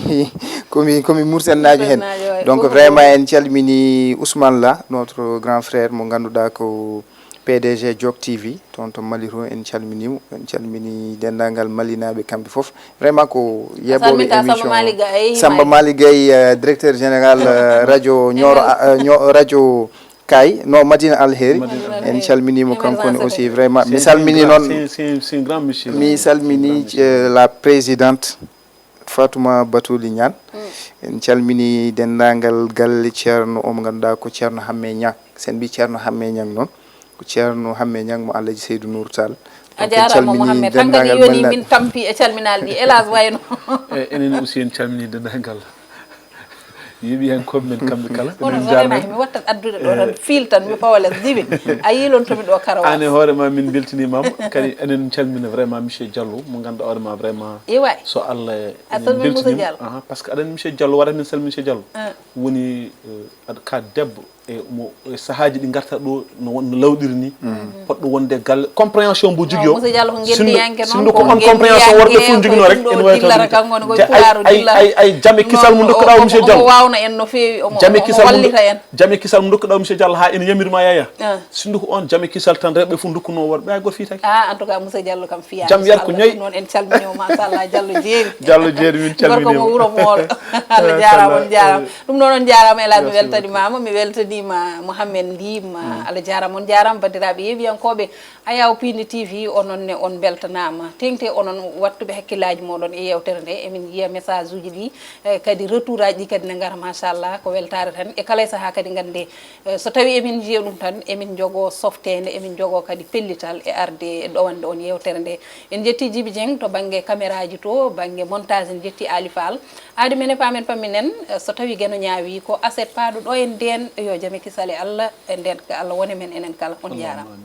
ko mi ko mi Mursen naajo heen. Donc vraiment en calminii Ousmane La, notre grand frère mo ngannduɗaa ko P D G Jok T V toon to Mali to en calminii mo en calminii denndaangal Malinaaɓe kamɓe fof vraiment ko yeɓooɓe émission Samba Mali Gaye directeur général radio Nioro radio Kaay no Madina Alheri en calminii mo kanko ne aussi vraiment mi salminii noon mi salminii la présidente Fatouma Batouly Niane en calminii denndaangal galle ceerno o mo ngannduɗaa ko ceerno Hamme Niang so en mbii ceerno Hamme Niang noon ko ceerno Hamme Niang mo Alhaji Seydou Nour Tall. A jaaraama Mohamed, hankadi yoni min tampi e calminaali ɗi, hélas wayno. E enen aussi en calminii denndaangal. Yeeɓiyankooɓe men kamɓe kala. Kono mi wattat addude ɗo tan, fiil tan mi fawa les diwin. A yiilontomi ɗo karawaas. An e hoore ma min mbeltinimaama. Kadi eɗen calmina vraiment monsieur Diallo mo ngannduɗaa hoore ma vraiment. Iway. So Allah a salmin monsieur Diallo. Par ce que aɗa anndi monsieur Diallo waɗa min salmi monsieur Diallo. Woni ka debbo e mo e sahaaji ɗi ngarta ɗo no won no lawɗiri ni. Poɗɗo wonde galle compréhension mbo jogio. Sindu ko on compréhension worɓe fof jogino rek en wawi ay jame kisal mo dokkuɗa o monsieur Diallo. Wawna en no feewi omo jame kisal mo wallita en. Jame kisal mo dokkuɗa o monsieur Diallo ha ina yamir ma yaya. Sindu ko on jame kisal tan rewɓe fof dokkuno worɓe hay goto fitaki. Ah, en tout cas monsieur Diallo kam fiya jam yar ko ñoy. Noon en calminima machallah Diallo jeeri. Diallo jeeri min calminima. Gorko mo wuuro moolo. Allah jarama on jarama. Ɗum noon on jarama elage mi weltanimama mi weltanima Mouhamed Ndim. Allah jarama on jarama bandiraɓe yeeɓiyankoɓe. Ayaw Pindi T V onon ne on beltanama tengte onon wattuɓe hakkillaji moɗon e yewtere nde emin jiiya message uji ɗi. Kadi retour aji ɗi kadi ne gara machallah ko weltare tan e kala e saaha kadi gande. So tawi emin jiiya ɗum tan emin jogo softede emin jogo kadi pellital e arde e ɗowande on yewtere nde. En jetti Djiby Dieng to banggue caméra ji to banggue montage en jetti Ali Fall. Aadi men e paamen pamminen. So tawi geno ñaawi ko aset paaɗo ɗo en nden yo jame kisal e Allah e nden ko Allah wone men enen kala on jarama.